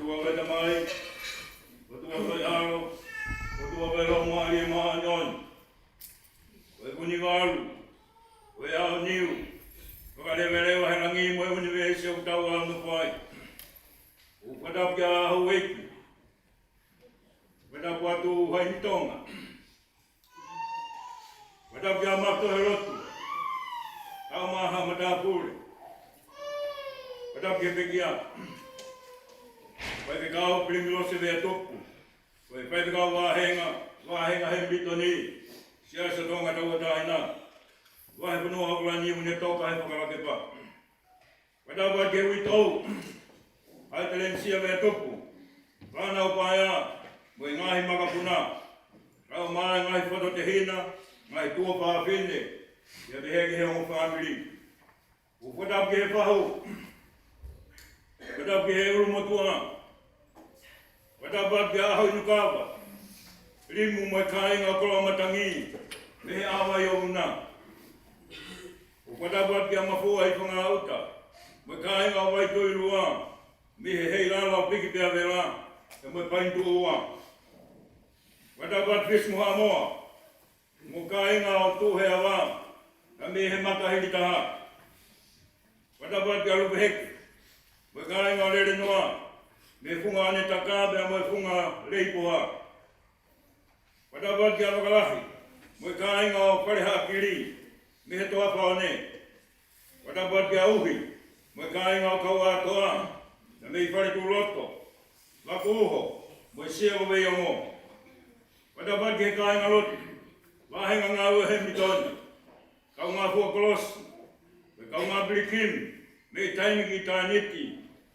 ʻOtua ko e Tamai, ʻOtua ko e ʻAlo, ʻOtua ko e Laumālie Māʻoniʻoni. Ko e Vunivalu, ko e ʻAoniu, fakaleveleva he langi mo e ʻunivēsi ʻoku tau ʻalu ʻo nofo ai. ʻOku fakatapu kia Houʻeiki, fakatapu atu Haʻi Tonga. Fakatapu kia Mafito he lotu, tau maha matāpule. Fakatapu ki he pekia, Faifekau Pilimilose Veatupu, ko e Faifekau Vāhenga, Vāhenga Hemilitoni, Siasi ʻo Tonga Tauʻatāina, Vahefonua ʻAokalani, Unitoka he Fakalakepa. Fakatapu ki he uitou, Haʻi Telenisia Veatupu, fānau paea, mo e ngaahi makapuna, kau mai ngaahi fototehina, ngaahi tuofāfine, pea pehē ki he ongo fāmili. ʻOku fakatapu ki he fahu, fakatapu ki he ʻulumotuʻa, fakatapu kia ʻAhoʻinukava, Limu mo e kāinga ʻo Koloamatangi, mei he ʻAvai ʻo Una. ʻOku fakatapu atu kia Mafua ʻi Fangaʻuta, mo e kāinga ʻo Vaituilua, mei he Heilala ʻo Piki pea Vela, pea mo e Painituʻua. Fakatapu atu Fisi mo Haʻamoa, mo e kāinga ʻo Tuʻuheava, pea mei he Matahili Taha. Fakatapu atu kia Lupeheke, mo e kāinga ʻo Lelenoa, mei he Funga ʻAnetaka, pea mo e Funga Leipoa. Fakatapu atu kia Vakalahi, mo e kāinga ʻo Falehaʻakili, mei he Toafa ʻo Ne. Fakatapu atu kia Uhi, mo e kāinga ʻo Kauʻātoa, pea mei Faletuʻuloto, Vakuuho, mo e Sia ʻo Veiongo. Fakatapu atu ki he kāingalotu, Vāhenga Ngāue Hemilitoni, kaungā fua kolosi, mo e kaungā pilikimi, mei taimi ki ʻitāniti,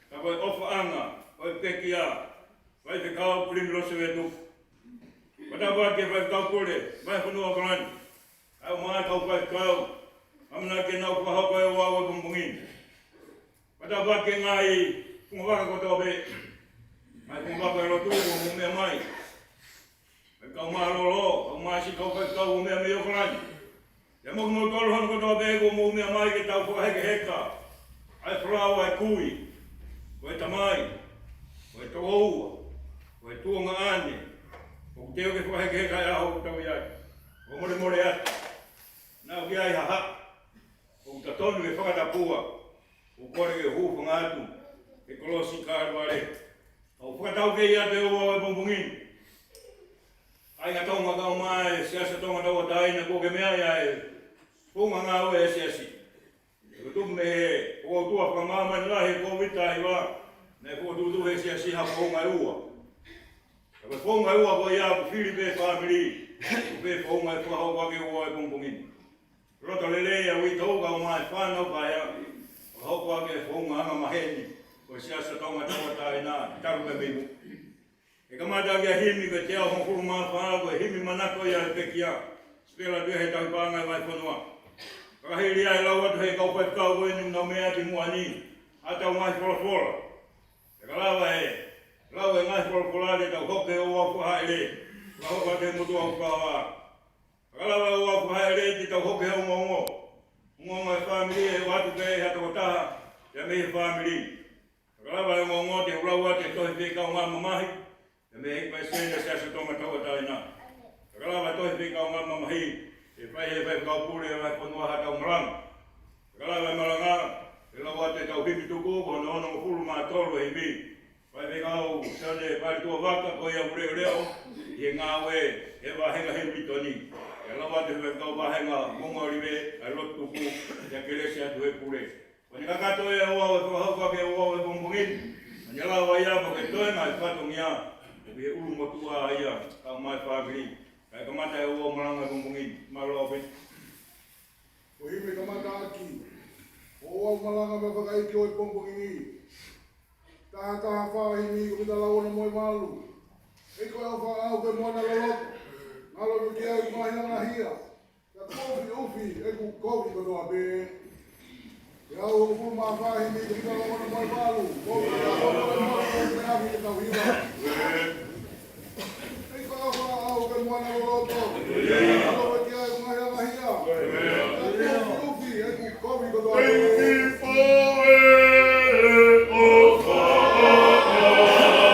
ka ko e ʻofaʻanga ʻo e pekia, Faifekau Pilimilose Veatupu. Fakatapu atu ki he Faifekau Pule, Vahefonua ʻAokalani, kau mai kau faifekau, ʻamanaki ke nau fakahoko e ouau ʻo e pongipongi ni. Fakatapu atu ki he ngaahi fungavaka kotoa pē, ngaahi fungavaka ʻo e lotu kuo mou meʻa mai. Mo e kau mālōlō, kau māsi, kau faifekau kuo meʻa mei ʻAokalani. Pea mo kimoutolu hono kotoa pē kuo mou meʻa mai ke tau fakahekeheka ʻa e folau ʻa e kui, ko e tamai, ko e tokoua, ko e tuongaʻane, ʻoku teʻeki ke fakahekeheka ʻa e ʻaho ʻoku tau ʻi ai. ʻOku molemole atu, naʻa ʻoku ʻi ai ha haʻa ʻoku totonu ke fakatapua, ʻoku kole ke hūfanga atu he kolosi Kalevale. ʻOku fakataukei atu e ouau ʻo e pongipongi ni. Kāinga Tonga, kau mai e Siasi ʻo Tonga Tauʻatāina, kuo ke meaʻi ʻa e founga ngāue ʻa e siasi. Kuo tupu mei he ʻOtua Fakamāmani Lahi ʻo e Kōviti taha hiva, naʻe fokotuʻutuʻu ʻe he siasi ha founga ʻe ua. Ka ko e founga ʻe ua ko ia ʻoku fili pē fāmili, ʻoku pē founga ʻe fakahoko ʻaki e ouau ʻo e pongipongi ni. Loto lelei ʻa e uitou kau mai e fānau paea, ʻo hoko ʻaki e founga angamaheni ʻo e Siasi ʻo Tonga Tauʻatāina, talu pē mei muʻa. ʻE kamata ʻaki ʻa e himi ko e teau hongofulu mā fā, ko e himi manako ia ʻa e pekia, Sipela Tuʻiheʻetauhi Paʻanga ʻi Vahefonua. Fakahili ai ʻe lau atu ʻe he kau faifekau ko eni ʻoku nau meʻa ki muʻa ni, ʻa ʻetau ngaahi folofola. Pea ka lava ʻe lau e ngaahi folofola te tau hoko he ouau fakahaʻele, ka hoko atu he motuʻa ʻo Kava. Pea ka lava e ouau fakahaʻele te tau hoko he ongoongo. Ongoongo e fāmili ʻe ʻoatu pē ʻe ha tokotaha, pea mei he fāmili. Pea ka lava e ongoongo te u lau atu e tohi fekau ngaahi mamahi, pea mei he ʻEiki Palesiteni ʻo e Siasi ʻo Tonga Tauʻatāina. Pea ka lava e tohi fekau ngaahi mamahi, ʻe fai ʻe he Faifekau Pule ʻo e Vahefonua haʻatau malanga. Pea ka lava e malanga, ʻe lau atu ʻetau himi tuku, ko hono onongofulu mā tolu e himi. Faifekau Sione Palituʻa Vaka, ko ia ʻoku leʻoleʻo ʻi he ngāue he vāhenga Hemilitoni. ʻE lau atu ʻe he Faifekau Vāhenga Moʻunga ʻOlive ʻa e lotu tuku, ʻe kelesi atu ʻe he pule. Ko ʻene kakato e ouau ʻo e fakahoko ʻaki e ouau ʻo e pongipongi ni. ʻO ne lava ia mo e toenga ʻo e fatongia, ʻoku ʻi he ʻulumotuʻa ia, kau mai e fāmili. Kae kamata e ouau malanga ʻo e pongipongi ni. Mālō ʻaupito. Ko e himi kamataʻaki ʻo e ouau malanga mo e fakaʻeiki ʻo e pongipongi ni. Taha taha fā himi ko e mita lau ono mo e valu. ʻEiki ko e ʻofa ʻaʻau ko e moana loloto. Ngalo ʻeku kiʻi ʻai ʻeku ngaahi angahia. Pea kovi ʻufi ʻeku kovi kotoa pē. Pea ʻoku hongofulu mā fā himi ko e mita lau ono mo e valu. Kovi ʻaʻau ko e moana loloto. Pea ʻoku tau hiva. ʻEiki ko e ʻofa ʻaʻau ko e moana loloto. Ngalo ʻeku kiʻi ʻai ʻeku ngaahi angahia. Pea kovi ʻufi ʻeku kovi kotoa pē. Thank you for it. ʻOfa ʻaʻau.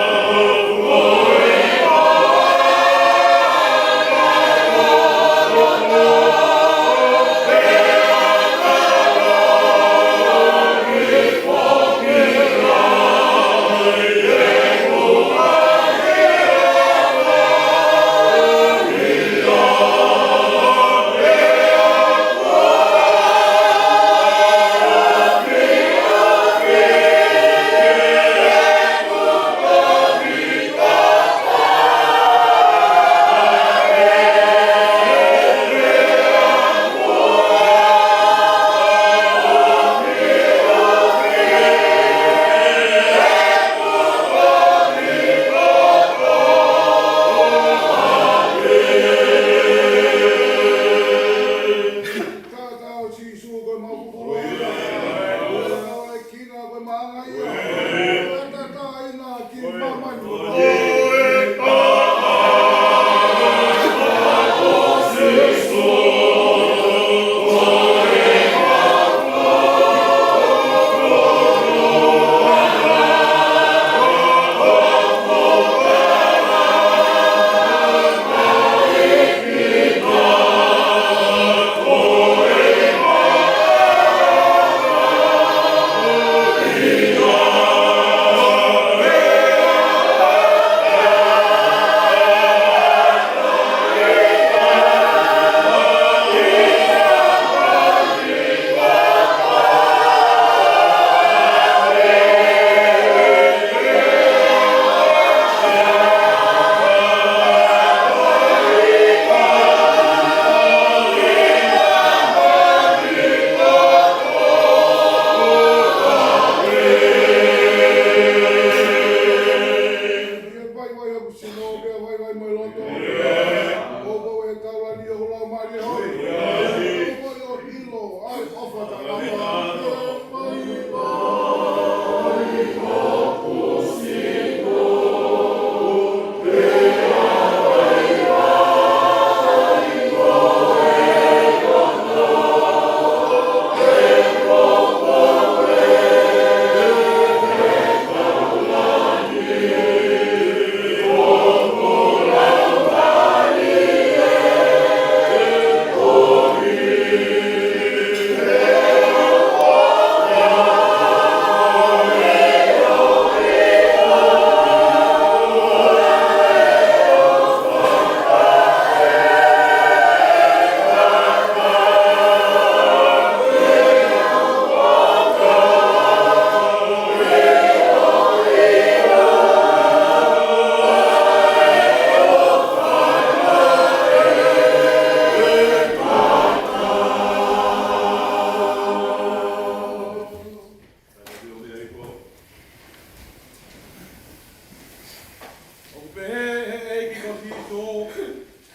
Pehē ʻe he ʻEiki ko Sīsū,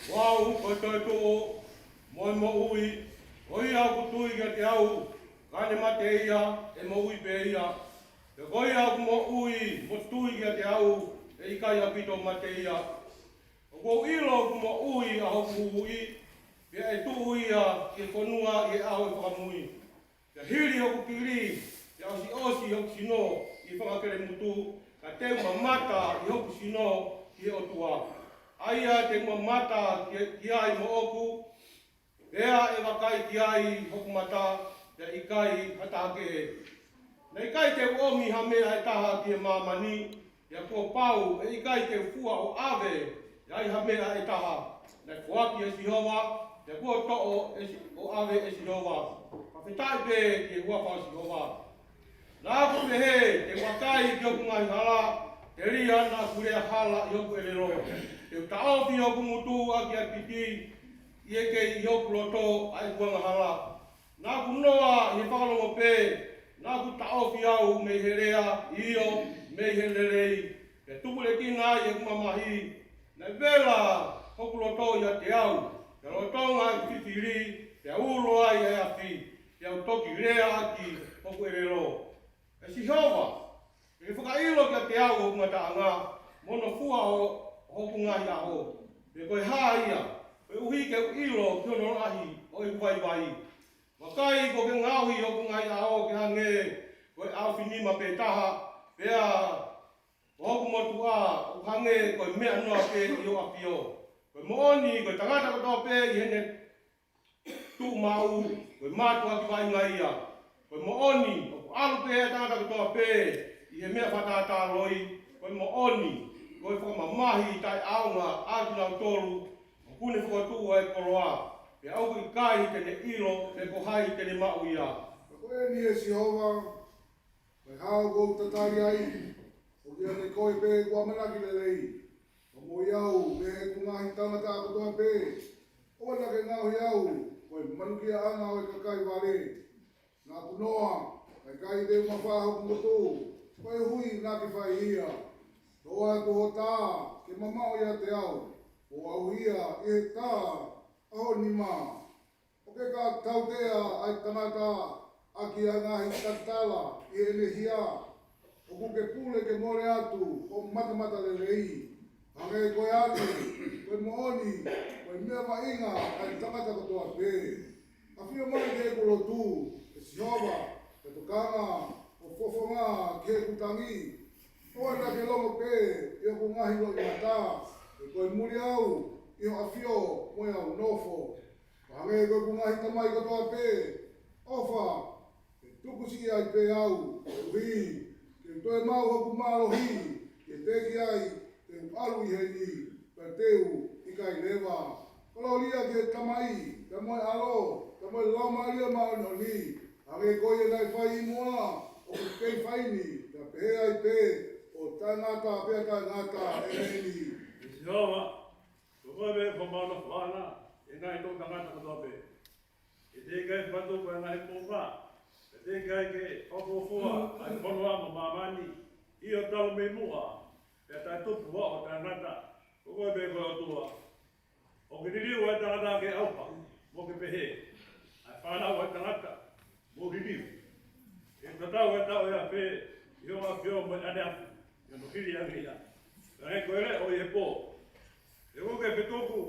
ko au ko e toetuʻu mo e moʻui, ko ia ʻoku tui kiate au, ka ne mate ia, ʻe moʻui pē ia. Pea ko ia ʻoku moʻui mo tui kiate au, ʻe ʻikai ʻaupito mate ia. ʻOku ou ʻilo ʻoku moʻui ʻa hoku Huhuʻi, pea ʻe tuʻu ia ki he fonua ʻi he ʻaho ʻe fakamui. Pea hili hoku kili, pea ʻosiʻosi hoku sino ʻi he fanga kelemutu, ka te u mamata ʻi hoku sino ki he ʻOtua. ʻA ia te u mamata ki, ki ai moʻoku, pea ʻe vakai ki ai hoku mata, pea ʻikai ha taha kehe. Naʻe ʻikai te u ʻomi ha meʻa ʻe taha ki he māmani, pea kuo pau ʻe ʻikai te u fua ʻo ʻave ai ha meʻa ʻe taha. Naʻe foaki ʻe Sihova, pea kuo toʻo ʻe Si-, ʻo ʻave ʻe Sihova. Fakafetaʻi pē ki he huafa ʻo Sihova. Naʻa ku pehē, te u ʻakai ki hoku ngaahi hala, telia naʻa ku lea hala ʻi hoku ʻelelo. Te u taʻofi hoku ngutu ʻaki ʻa e piti, ʻi he kei ʻi hoku loto ʻa ʻeku angahala. Naʻa ku noa ʻi he fakalongo pē, naʻa ku taʻofi au mei he lea, ʻio, mei he lelei. Pea tupulekina ai ʻeku mamahi, naʻe vela hoku loto ʻiate au, pea lolotonga ʻeku fifili, pea ulo ai ʻa e afi, pea u toki lea ʻaki hoku ʻelelo. ʻE Sihova, ke ke fakaʻilo kiate au hoku ngataʻanga, mo hono fua ʻo hoku ngaahi ʻaho. Pe ko e hā ia, koeʻuhi ke u ʻilo ki hono lahi ʻo ʻeku vaivai. Vakai, kuo ke ngaohi hoku ngaahi ʻaho ke hangē ko e ʻaofinima pē taha, pea ko hoku motuʻa ʻoku hangē ko e meʻa noa pē ʻi ho ʻafio. Ko e moʻoni, ko e tangata kotoa pē ʻi heʻene tuʻu maʻu, ko e mātuʻaki vaʻinga ia. Ko e moʻoni, ʻoku ʻalu pē ʻa e tangata kotoa pē ʻi he meʻa fakatātā loi. Ko e moʻoni, ko e fakamamahi taʻeʻaonga ʻa kinautolu ʻoku ne fokotuʻu ʻa e koloa, pea ʻoku ʻikai te ne ʻilo pe ko hai te ne maʻu ia. Ka ko eni, ʻe Sihova, ko e hā ʻoku ou tatali ai? ʻOku ʻiate koe pē ʻeku ʻamanaki lelei. Fakamoʻui au mei heʻeku ngaahi taumataʻa kotoa pē. ʻOua naʻa ke ngaohi au ko e manukiaʻanga ʻo e kakai vale. Naʻa ku noa, ka ʻikai te u mafā hoku ngutu, koeʻuhi naʻa ke fai ia. Toʻo atu ho tā ke mamaʻo ʻiate au, ʻo ʻauhia ʻi he tā ʻa ho nima. ʻOku ke ka tautea ʻa e tangata ʻaki ʻa e ngaahi tatala ʻi heʻene hia. ʻOku ke pule ke mole atu hoʻo matamatalelei. Hangē ko e ʻapi, ko e moʻoni, ko e meʻa vaʻinga ʻa e tangata kotoa pē. ʻAfio mai ki heʻeku lotu, ʻe Sihova, ke tokanga ho fofonga ki heʻeku tangi. ʻOua naʻa ke longo pē ʻi hoku ngaahi loʻimata, he ko e muli au ʻi hoʻo ʻafio mo ʻeku nofo. Hangē ko ʻeku ngaahi tamai kotoa pē, ʻofa, ke tuku siʻi ai pē au, koeʻuhi ke u toe maʻu hoku mālohi, ke teʻeki ai te u ʻalu ʻi heni, pea te u ʻikai leva. Kolōlia ki he Tamai, pea mo e ʻAlo, pea mo e Laumālie Māʻoniʻoni, hangē ko ia naʻe fai ʻi muʻa, ʻoku kei fai ni, pea pehē ai pē ʻo taʻengata pea taʻengata. ʻEmeni. ʻE Sihova, ko koe pē ʻoku mau nofo ʻana ʻi he ngaahi toʻutangata kotoa pē. ʻE teʻeki ai fakatupu ʻa e ngaahi moʻunga, ʻe teʻeki ai ke ʻofoʻofa ʻa e fonua mo māmani, ʻio, talu mei muʻa, pea taʻetupu ʻo taʻengata. Ko koe pē ko e ʻOtua. ʻOku ke liliu ʻa e tangata ke ʻauha, mo ke pehē, ʻa e fānau ʻa e tangata, mou liliu. ʻE tatau ʻa e taʻu ʻe afe ʻi hoʻo ʻafio mo e ʻaneafi ʻi hono hili ange ia, hangē ko e leʻo ʻi he pō. He ʻoku ke fetuku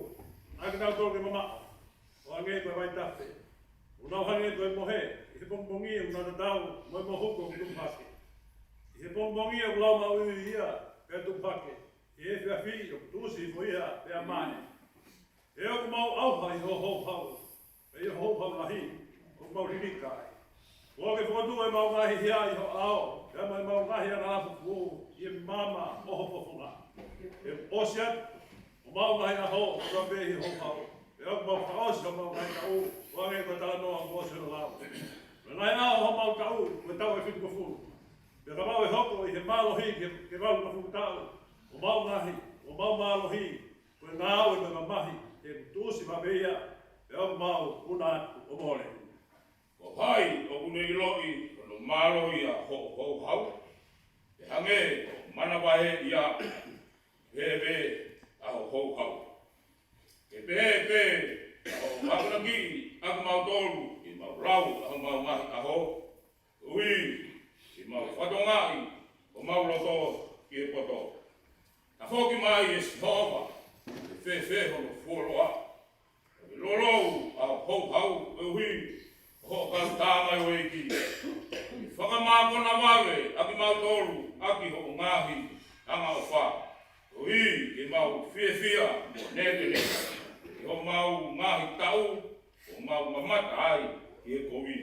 ʻa kinautolu ke mamaʻo, ʻo hangē ko e vaitafe. ʻOku nau hangē ko e mohe ʻi he pongipongi, ʻoku nau tatau mo e mohuku ʻoku tupu hake. ʻI he pongipongi ʻoku lau maʻu ia pea tupu hake, ʻi he efiafi ʻoku tuʻusi hifo ia pea mate. He ʻoku mau ʻauha ʻi ho houhau, pea ʻi ho houhau lahi ʻoku mau lilika ai. Kuo ke fokotuʻu ʻemau ngaahi hia ʻi ho ʻao, pea mo ʻemau ngaahi angahala fufū ʻi he maama ʻo ho fofonga. He ʻosi atu homau ngaahi ʻaho kotoa pē ʻi ho houhau, pea ʻoku mau fakaʻosi homau ngaahi taʻu, ʻo hangē ko e talanoa kuo ʻosi hono lau. Ko e ngaahi ʻaho homau taʻu ko e taʻu ʻe fitungofulu. Pea ka mau ʻe hoko ʻi he mālohi ke, ke valungofulu taʻu, ʻoku mau ngaahi, ʻoku mau mālohi, ko e ngāue mo e mamahi, he ʻoku tuʻusi maʻu pē ia, pea ʻoku mau ʻuna atu ʻo mole. Ko hai ʻoku ne ʻiloʻi hono mālohi ʻa ho houhau? Pea hangē ko e manavahē ia, ke pehē pē ʻa hoʻo houhau. Ke pehē pē ʻa hoʻo akonaki ʻa kimautolu, ke mau lau ʻa homau ngaahi ʻaho, koeʻuhi ke mau fakatokangaʻi homau loto ki he poto. Tafoki mai ʻe Sihova, ke fēfē hono fuoloa. Ke lolou ʻa hoʻo houhau koeʻuhi ko hoʻo kau tamaioʻeiki. Ke fakamākona vave ʻa kimautolu ʻaki hoʻo ngaahi angaʻofa, koeʻuhi ke mau fiefia mo nekeneke ʻi homau ngaahi taʻu, ʻo mau mamata ai ki he kovi.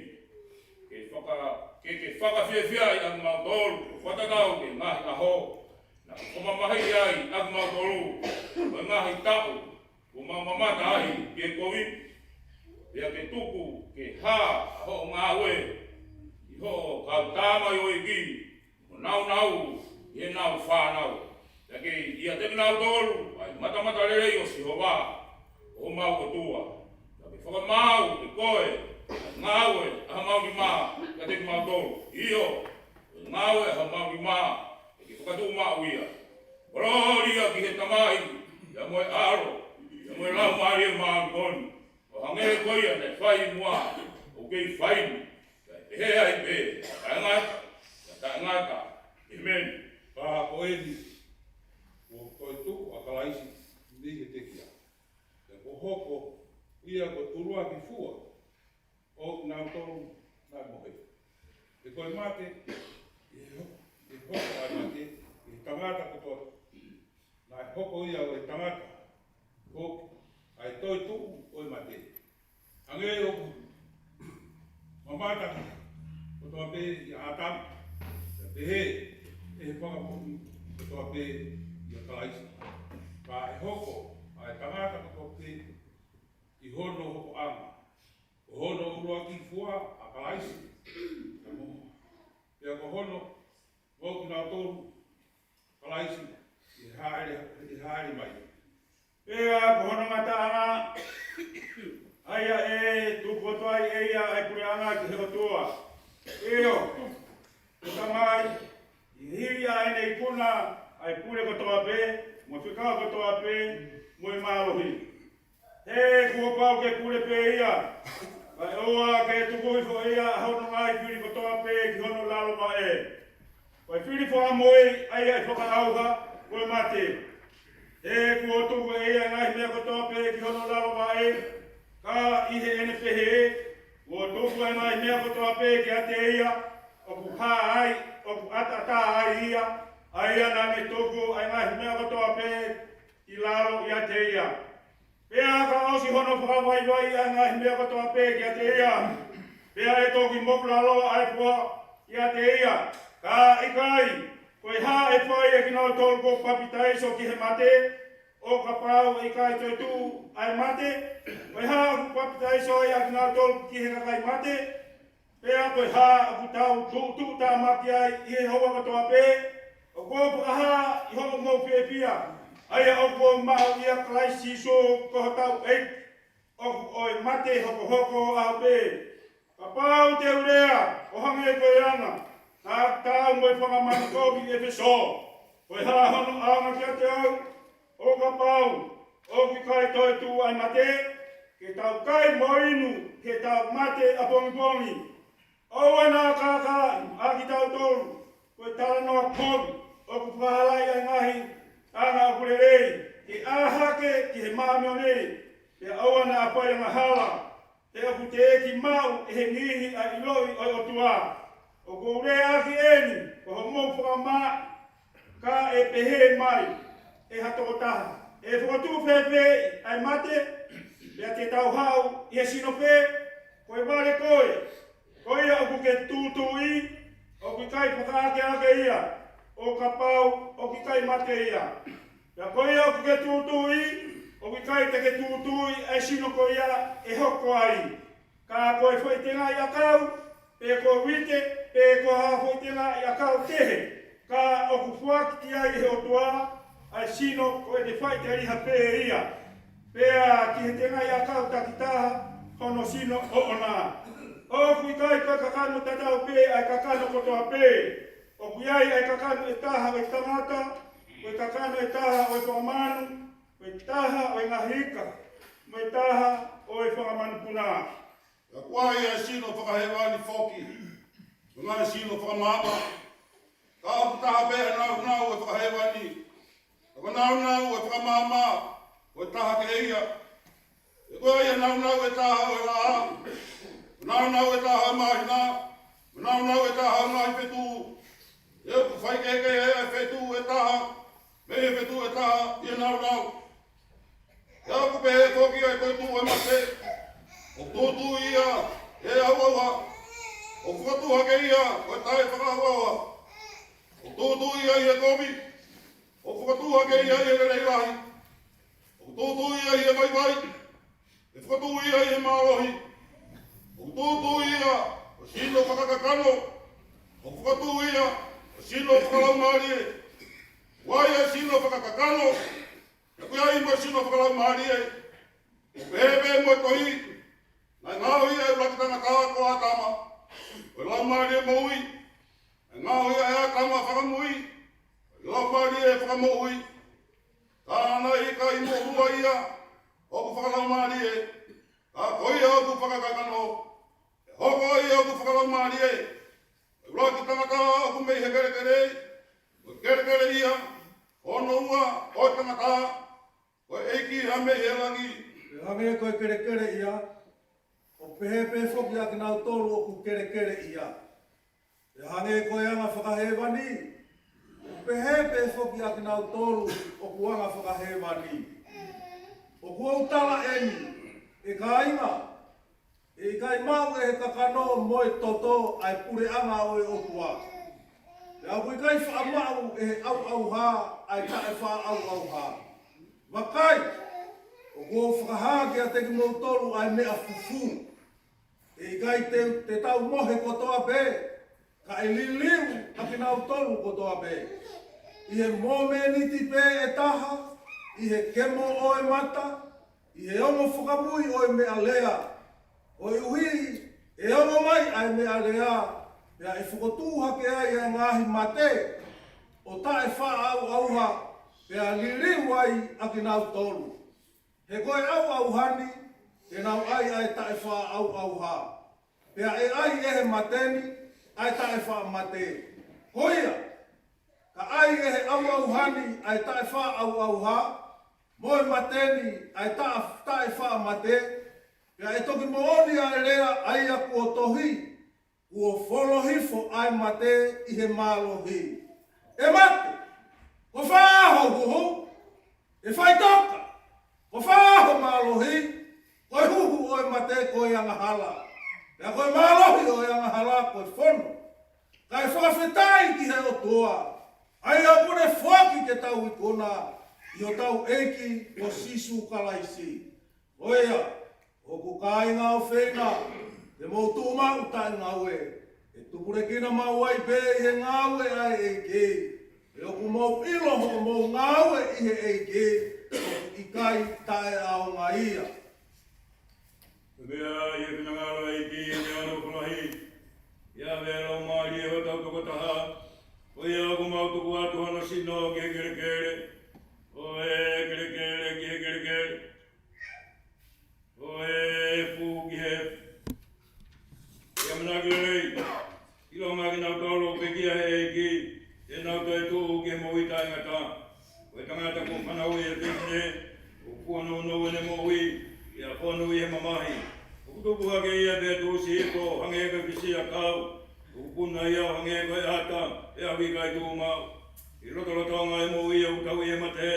Ke faka-, ke, ke fakafiefiaʻi ʻa kimautolu, ʻo fakatatau ki he ngaahi ʻaho naʻa ke fakamamahiʻi ai ʻa kimautolu, ʻo e ngaahi taʻu kuo mau mamata ai ki he kovi. Pea ke tuku ke hā ʻa hoʻo ngāue ʻi hoʻo kau tamaioʻeiki, mo nāunau ʻi heʻenau fānau. Pea ke ʻiate kinautolu ʻa e matamatalelei ʻo Sihova ko homau ʻOtua. Pea ke fakamaau ʻe koe ʻa e ngāue ʻa homau nima kiate kimautolu. ʻIo, ko e ngāue ʻa homau nima ʻe ke fakatuʻumaʻu ia. Kolōlia ki he Tamai, pea mo e ʻAlo, pea mo e Laumālie Māʻoniʻoni, ʻo hangē ko ia naʻe fai muʻa, ʻoku kei fai ni, kae pehē ai pē, ʻo taʻengata, ʻo taʻengata. ʻĒmeni. Pea ko eni, kuo toetuʻu ʻa Kalaisi mei he tekia. Pea kuo hoko ia ko e ʻuluaki fua ʻo kinautolu naʻe mohe. He ko e mate, ʻi he ho-, ʻi he hoko ʻa e mate ʻi he tangata kotoa, naʻe hoko ia ʻo e tangata, ko e toetuʻu ʻo e mate. Hangē ʻoku mamata kotoa pē ʻia ʻĀtama, pea pehē ʻe he fakamoʻui kotoa pē ʻia Kalaisi. Pea ʻe hoko ʻa e tangata kotoa pē ʻi hono hokoʻanga. Ko hono ʻuluaki fua ʻa Kalaisi, ka mo, pea ko hono, ko kinautolu Kalaisi ʻe hāʻele, ʻe hāʻele mai. Pea ko hono ngataʻanga, ʻa ia ʻe tuku atu ai ʻe ia ʻa e puleʻanga ki he ʻOtua. ʻIo, ko e Tamai, ʻi he hili ʻa ʻene ikuna ʻa e pule kotoa pē, mo e fekau kotoa pē, mo e mālohi. He kuo pau ke pule pē ia, kae ʻoua ke tuku hifo ʻe ia ʻa hono ngaahi fili kotoa pē ki hono lalo vaʻe. Ko e fili fakamoʻui ʻa ia ʻe fakaʻauha, ko e mate. He kuo tuku ʻe ia ʻa e ngaahi meʻa kotoa pē ki hono lalo vaʻe, ka ʻi heʻene pehē, kuo tuku ʻa e ngaahi meʻa kotoa pē kiate ia, ʻoku hā ai, ʻoku ʻataʻatā ai ia, ʻa ia naʻa ne tuku ʻa e ngaahi meʻa kotoa pē ki lalo ʻiate ia. Pea ka ʻosi hono fakavaivaiʻi ʻa e ngaahi meʻa kotoa pē kiate ia, pea ʻe toki mokulalo ʻa e fua ʻiate ia. Ka ʻikai, ko e hā ʻe fai ʻe kinautolu kuo papitaiso ki he mate, ʻo kapau ʻe ʻikai toetuʻu ʻa e mate? Ko e hā ʻoku papitaiso ai ʻa kinautolu ki he kakai mate? Pea ko e hā ʻoku tau tuʻutuʻutāmaki ai ʻi he houa kotoa pē? ʻOku ou fakahā ʻi hoʻomou fiefia, ʻa ia ʻoku ou maʻu ʻia Kalaisi Sīsū ko hotau ʻEiki, ʻoku ʻo e mate hokohoko ʻaho pē. Kapau te u lea ʻo hangē ko e anga, naʻa ku taau mo e fanga manu kovi ʻi ʻEfesō, ko e hā hono ʻaonga kiate au? ʻO kapau ʻoku ʻikai toetuʻu ʻa e mate, ke tau kai mo inu, ke tau mate ʻapongipongi. ʻOua naʻa kākaaʻi ʻa kitautolu, ko e talanoa kovi ʻoku fakahalaʻi ʻa e ngaahi anga ʻoku lelei, ke ʻā hake ki he māʻoniʻoni, pea ʻoua naʻa fai angahala, he ʻoku teʻeki maʻu ʻe he niʻihi ʻa e ʻiloʻi ʻo e ʻOtua. ʻOku ou lea ʻaki eni, ko hoʻomou fakamā, ka ʻe pehē mai ʻe ha tokotaha, ʻe fokotuʻu fēfē ʻa e mate? Pea te tau haʻu ʻi he sino fē? Ko e vale koe, ko ia ʻoku ke tūtuuʻi, ʻoku ʻikai fakaakeake ia, ʻo kapau ʻoku ʻikai mate ia. Pea ko ia ʻoku ke tūtuuʻi, ʻoku ʻikai te ke tūtuuʻi ʻa e sino ko ia ʻe hoko ai. Ka ko e foʻi tengaʻi ʻakau, pe ko e uite, pe ko ha foʻi tengaʻi ʻakau kehe, ka ʻoku foaki ki ai ʻe he ʻOtua ʻa e sino, ko ʻene faʻiteliha pē ia. Pea ki he tengaʻi ʻakau takitaha, hono sino ʻoʻona. ʻOku ʻikai ko e kakano tatau pē ʻa e kakano kotoa pē. ʻOku ʻi ai ʻa e kakano ʻe taha ʻo e tangata, ko e Kakano ʻe taha ʻo e fakamanu, mo e taha ʻo e ngaahi ika, mo e taha ʻo e fanga manupuna. Pea ʻoku ʻi ai ʻa e sino fakahēvani foki, mo e ngaahi sino fakamaama. Ka ʻoku taha pē ʻa e nāunau ʻo e fakahēvani, ka ko e nāunau ʻo e fakamaama, ko e taha ke ia. He ko e ʻi ai ʻa e nāunau ʻe taha ʻo e laʻā, mo e nāunau ʻe taha ʻo e māhina, mo e nāunau ʻe taha ʻo e ngaahi fetuʻu. He ʻoku faikehekehe ʻa e fetuʻu ʻe taha mei he fetuʻu ʻe taha ʻi he nāunau. He ʻoku pehē foki ʻa e toetuʻu ʻo e mate, ʻoku tuʻutuʻu ia ʻe he ʻauʻauha, ʻoku fakatuʻu hake ia ko e taʻefakaʻauʻauha. ʻOku tuʻutuʻu ia ʻi he kovi, ʻoku fakatuʻu hake ia ʻi he lelei lahi. ʻOku tuʻutuʻu ia ʻi he vaivai, ʻe fakatuʻu ia ʻi he mālohi. ʻOku tuʻutuʻu ia ko e sino fakakakano, ʻoku fakatuʻu ia ko e sino fakalaumālie. ʻOku ʻi ai ʻa e sino fakakakano, pea ʻoku ʻi ai mo e sino fakalaumālie. ʻOku pehē pē mo e tohi, naʻe ngaohi ʻa e ʻuluaki tangata ko ʻĀtama ʻo e laumālie moʻui. Naʻe ngaohi ʻa ʻĀtama fakamui ʻo e laumālie fakamoʻui. Ka naʻe ʻikai moʻua ia ʻoku fakalaumālie, ka ko ia ʻoku fakakakano, pea hoko ia ʻoku fakalaumālie. Ko e ʻuluaki tangata ʻoku mei he kelekele, ko e kelekele ia. Ko hono ua ʻo e tangata, ko e ʻEiki ʻa mei he langi. Pea hangē ko e kelekele ia, ʻoku pehē pē foki ʻa kinautolu ʻoku kelekele ia. Pea hangē ko e anga fakahēvani, ʻoku pehē pē foki ʻa kinautolu ʻoku anga fakahēvani. ʻOku ou tala eni, ʻe kāinga, ʻe ʻikai maʻu ʻe he kakano mo e toto ʻa e puleʻanga ʻo e ʻOtua. Pea ʻoku ʻikai faʻa maʻu ʻe he ʻauʻauha ʻa e taʻefaʻaʻauʻauha. Vakai, ʻoku ou fakahā kiate kimoutolu ʻa e meʻa fufū. ʻE ʻikai te, te tau mohe kotoa pē, ka ʻe liliu ʻa kinautolu kotoa pē. ʻI he momeniti pē ʻe taha, ʻi he kemo ʻo e mata, ʻi he ongo fakamui ʻo e meʻalea. Koeʻuhi, ʻe ongo mai ʻa e meʻalea, pea ʻe fokotuʻu hake ai ʻa e ngaahi mate ʻo taʻefaʻaʻauʻauha, pea liliu ai ʻa kinautolu. He ko e ʻauʻauha ni, te nau ʻai ʻa e taʻefaʻaʻauʻauha. Pea ʻe ʻai ʻe he mate ni ʻa e taʻefaʻamate. Ko ia, ka ʻai ʻe he ʻauʻauha ni ʻa e taʻefaʻaʻauʻauha, mo e mate ni ʻa e taʻe-, taʻefaʻamate, pea ʻe toki moʻoni ʻa e lea ʻa ia kuo tohi, kuo folo hifo ʻa e mate ʻi he mālohi. ʻE mate, ko fē ho huhu? ʻE faʻitoka, ko fē ho mālohi? Ko e huhu ʻo e mate ko e angahala, pea ko e mālohi ʻo e angahala ko e fono. Kae fakafetaʻi ki he ʻOtua, ʻa ia ʻoku ne foaki ke tau ikuna ʻi hotau ʻEiki ko Sīsū Kalaisi. Ko ia, ʻoku kāinga ʻofeina, te mou tuʻu maʻu taʻengaue, ʻe tupulekina maʻu ai pē ʻi he ngāue ʻa e ʻEiki. He ʻoku mou ʻilo hoʻomou ngāue ʻi he ʻEiki, ʻoku ʻikai taʻeʻaonga ia. Ko e meʻa ʻi he finangalo ʻo e ʻEiki ʻe meʻa nofo lahi, ʻi he ʻave ʻa e Laumālie ʻo hotau tokotaha. Ko ia ʻoku mau tuku atu hono sino ki he kelekele, ʻo e kelekele ki he kelekele, ʻo e efu ki he efu. ʻIo, ʻamanaki lelei, ʻilonga kinautolu ʻoku pekia ʻe he ʻEiki, te nau toetuʻu ki he moʻui taʻengata. Ko e tangata kuo fanauʻi ʻe he fefine, ʻoku nounou ʻene moʻui, pea fonu ʻi he mamahi. ʻOku tupu hake ia pea tuʻusi hifo, hangē ko e fisiʻiʻakau. ʻOku puna ia ʻo hangē ko e ʻata, pea ʻoku ʻikai tuʻu maʻu. ʻI he lotolotonga ʻo e moʻui ʻoku tauʻi ʻe he mate,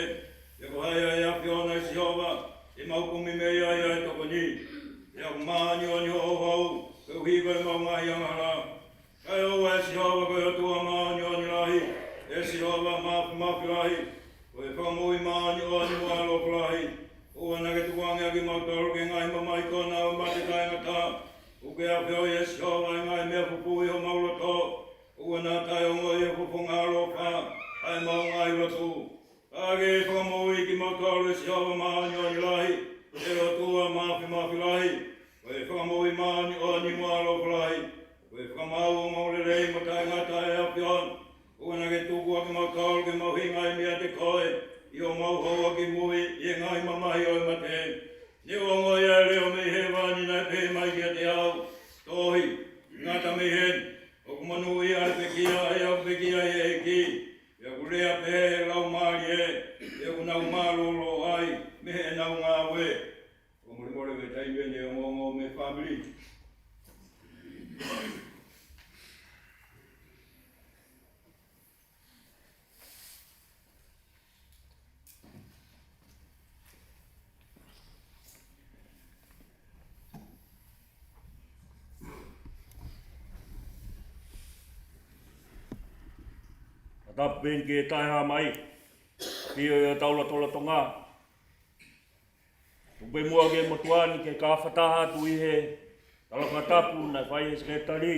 pea ko hai ʻa e ʻAfiona ʻa Sihova te mau kumi mei ai ʻa e tokoni? Pea ʻoku māʻoniʻoni hoʻo houhau, koeʻuhi ko ʻemau ngaahi angahala. Kaeʻoua ʻe Sihova ko e ʻOtua māʻoniʻoni lahi, ʻe Sihova māfimafi lahi, ko e Fakamoʻui māʻoniʻoni mo ʻaloʻofa lahi. ʻOua naʻa ke tukuange ʻa kimautolu ki he ngaahi mamahi kona ʻo e mate taʻengata. ʻOku ke ʻafioʻi ʻe Sihova ʻa e ngaahi meʻa fufū ʻi homau loto. ʻOua naʻa taʻeongoʻi ʻe he fofonga ʻaloʻofa ʻa ʻemau ngaahi lotu. Ka ke fakamoʻui kimautolu ʻe Sihova māʻoniʻoni lahi, ʻe ʻOtua māfimafi lahi, ko e Fakamoʻui māʻoniʻoni mo ʻaloʻofa lahi, ko e Fakamaau ʻo e ongoongolelei mo taʻengata ʻa e ʻAfiona. ʻOua Ke tuku ʻa kimautolu ke mau hinga ai meiate koe, ʻi hoʻomau houa ki mui ʻi he ngaahi mamahi ʻo e mate. Neongo ia e leʻo mei hēvani naʻe pehē mai kiate au, Tohi, ngata mei heni, ʻoku monūʻia ʻa e pekia, ʻa ia ʻoku pekia ʻi he ʻEiki. Pea ʻoku lea pehē ʻe he laumālie, pea ʻoku nau mālōlō ai mei heʻenau ngāue. ʻOku molemole ke taimi eni ʻo ongoongo mei he fāmili. Ka tapu pē eni ke taiha mai. Pio ʻi hotau lotolotonga. Tuku pē muʻa ke motuʻa ni ke kau fakataha atu ʻi he talafakatapu naʻe fai ʻe he sekelitali.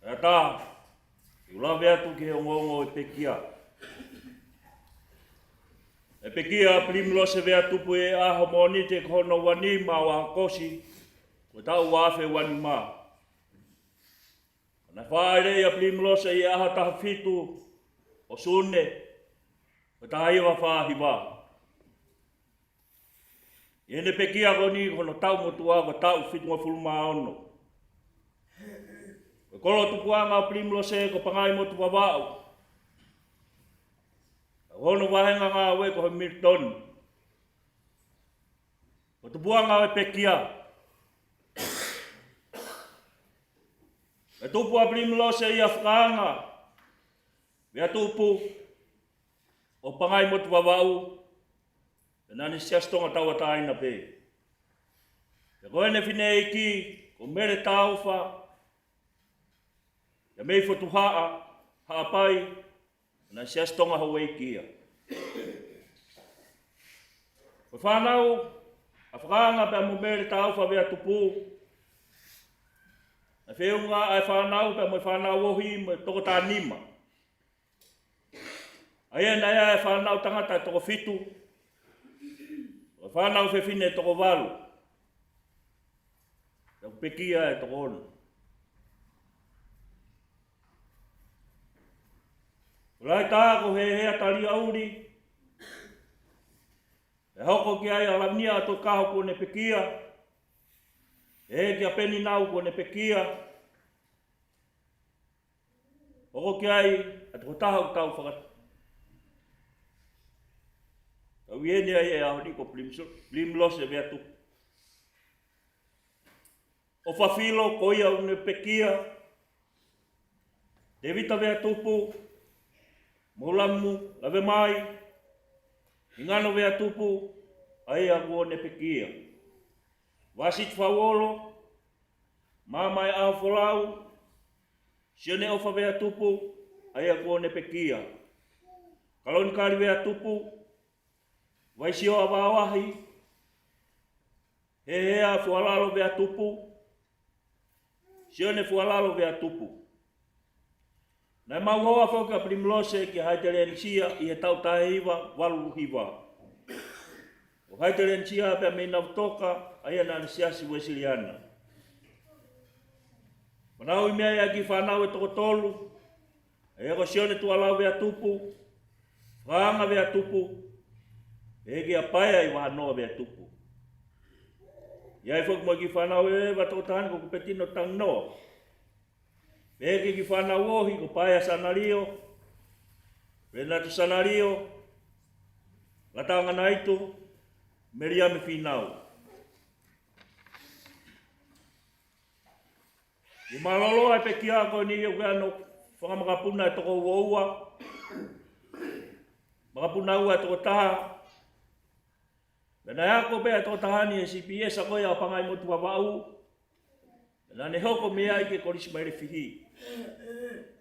ʻE ʻatā, ke u lave atu ki he ongoongo ʻo e pekia. ʻE pekia ʻa Pilimilose Veatupu ʻi he ʻaho Mōnite ko hono ua nima ʻo ʻAokosi, ko e taʻu ua afe ua nima. Naʻe fāʻeleʻi ʻa Pilimilose ʻi he ʻaho taha fitu ʻo Sune, ko e taha hiva fā hiva. ʻI heʻene pekia ko eni ko hono taʻu motuʻa ko e taʻu fitungofulu mā ono. Ko e kolo tupuʻanga ʻo Pilimilose ko Pangaimotu Vavaʻu. Ko hono vahenga ngāue ko Hamilton. Ko e tupuʻanga ʻo e pekia. ʻE tupu ʻa Pilimilose ʻi he fakaanga Veatupu ʻo Pangaimotu Vavaʻu, pea naʻa ne Siasi Tonga Tauʻatāina pē. Pea ko ʻene fineʻeiki ko Mele Taufa, pea mei Fotuhaʻa, Haʻapai, naʻe Siasi Tonga Houʻeiki ia. Ko e fānau ʻa Fakaanga pea mo Mele Taufa Veatupu, naʻe feʻunga ʻa e fānau pea mo e fānau ohi mo e toko taha nima. ʻA ia naʻe ʻi ai e fānau tangata ʻe toko fitu, ko e fānau fefine ʻe toko valu, pea ʻoku pekia e toko ono. Ko Laitā ko Hēhea Taliaʻuli, pea hoko ki ai ʻa Lavenia ʻAtokaho kuo ne pekia, pehē kia Peninau kuo ne pekia, hoko ki ai ʻa e tokotaha ʻoku tau faka-, tau ʻi heni ai he ʻaho ni ko Pilimso-, Pilimilose Veatupu. ʻOfafilo ko ia ʻoku ne pekia, Tēvita Veatupu, Moulamu Lavemai, Hingano Veatupu, ʻa ia kuo ne pekia. Vasitu Fauolo, Mamae ʻAhofolau, Sione ʻOfa Veatupu, ʻa ia kuo ne pekia. Kalonikali Veatupu, Vaisioa Vaoahi, Hēhea Fualalo Veatupu, Sione Fualalo Veatupu. Naʻe maʻu hoa foki ʻa Pilimilose ki Haitelenisia ʻi he taʻu taha hiva valu hiva. ʻO Haitelenisia pea mei Navutoka, ʻa ia naʻa ne Siasi Uesiliana. Fanauʻi mei ai ʻa e kiʻi fānau ʻe toko tolu, ʻa ia ko Sione Tuʻalau Veatupu, Fakaanga Veatupu, pehē kia Paea ʻi Vahanoa Veatupu. ʻI ai foki mo e kiʻi fānau ʻeva toko taha ni ko Kupetino Tanginoa. Pehē ki he kiʻi fānau ohi ko Paea Sanalio, Renato Sanalio, Lataonga Naitu, Meliame Fīnau. ʻI he mālōlō ʻa e pekia ko eni ʻoku ʻi ai hono fanga makapuna ʻe toko uaua, makapuna ua ʻe toko taha. Pea naʻe ako pē ʻa e toko taha ni he C P S ko ia ʻo Pangaimotu Vavaʻu. Pea naʻa ne hoko mei ai ki he Kolisi Mailefihi.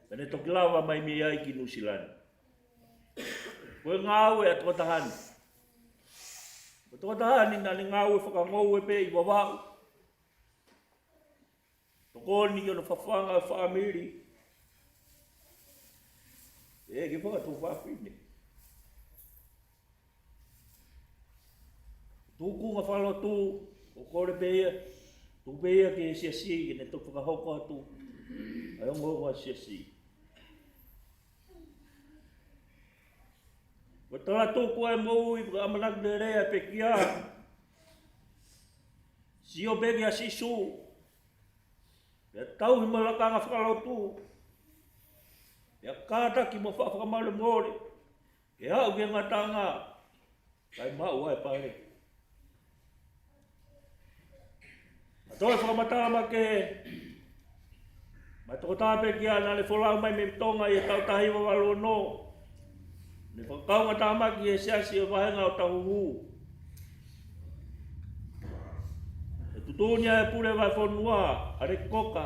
Pea ne toki lava mai mei ai ki Nuʻusila ni. Ko e ngāue ʻa e toko taha ni. Ko e toko taha ni naʻa ne ngāue fakangoue pē ʻi Vavaʻu. Tokoni ki hono fafanga e fāmili. ʻE ke fakatuʻu fafine. Tuʻunga fakalotu, ʻo kole pē ia, tuku pē ia ki he siasi, ke ne toki fakahoko atu. ʻa e ongo ʻa e siasi. Ko e tala tuku ʻa e moʻui, ko e ʻamanaki lelei ʻa e pekia. Sio pē kia Sīsū. Pea tauhi mo e lakanga fakalotu. Pea kātaki mo faʻa fakamolemole. Ke aʻu ki he ngataʻanga. Kae maʻu ʻa e pale. ʻA e toe fakamatala makehe mei he tokotaha pekia naʻa ne folau mai mei Tonga ʻi he taʻu taha hiva valu ono. Ne fakakaungātāmaki he siasi ʻo e vāhenga ʻo Tahuhu. He tuʻutuʻuni ʻa e pule vahefonua, ʻa Leki Koka,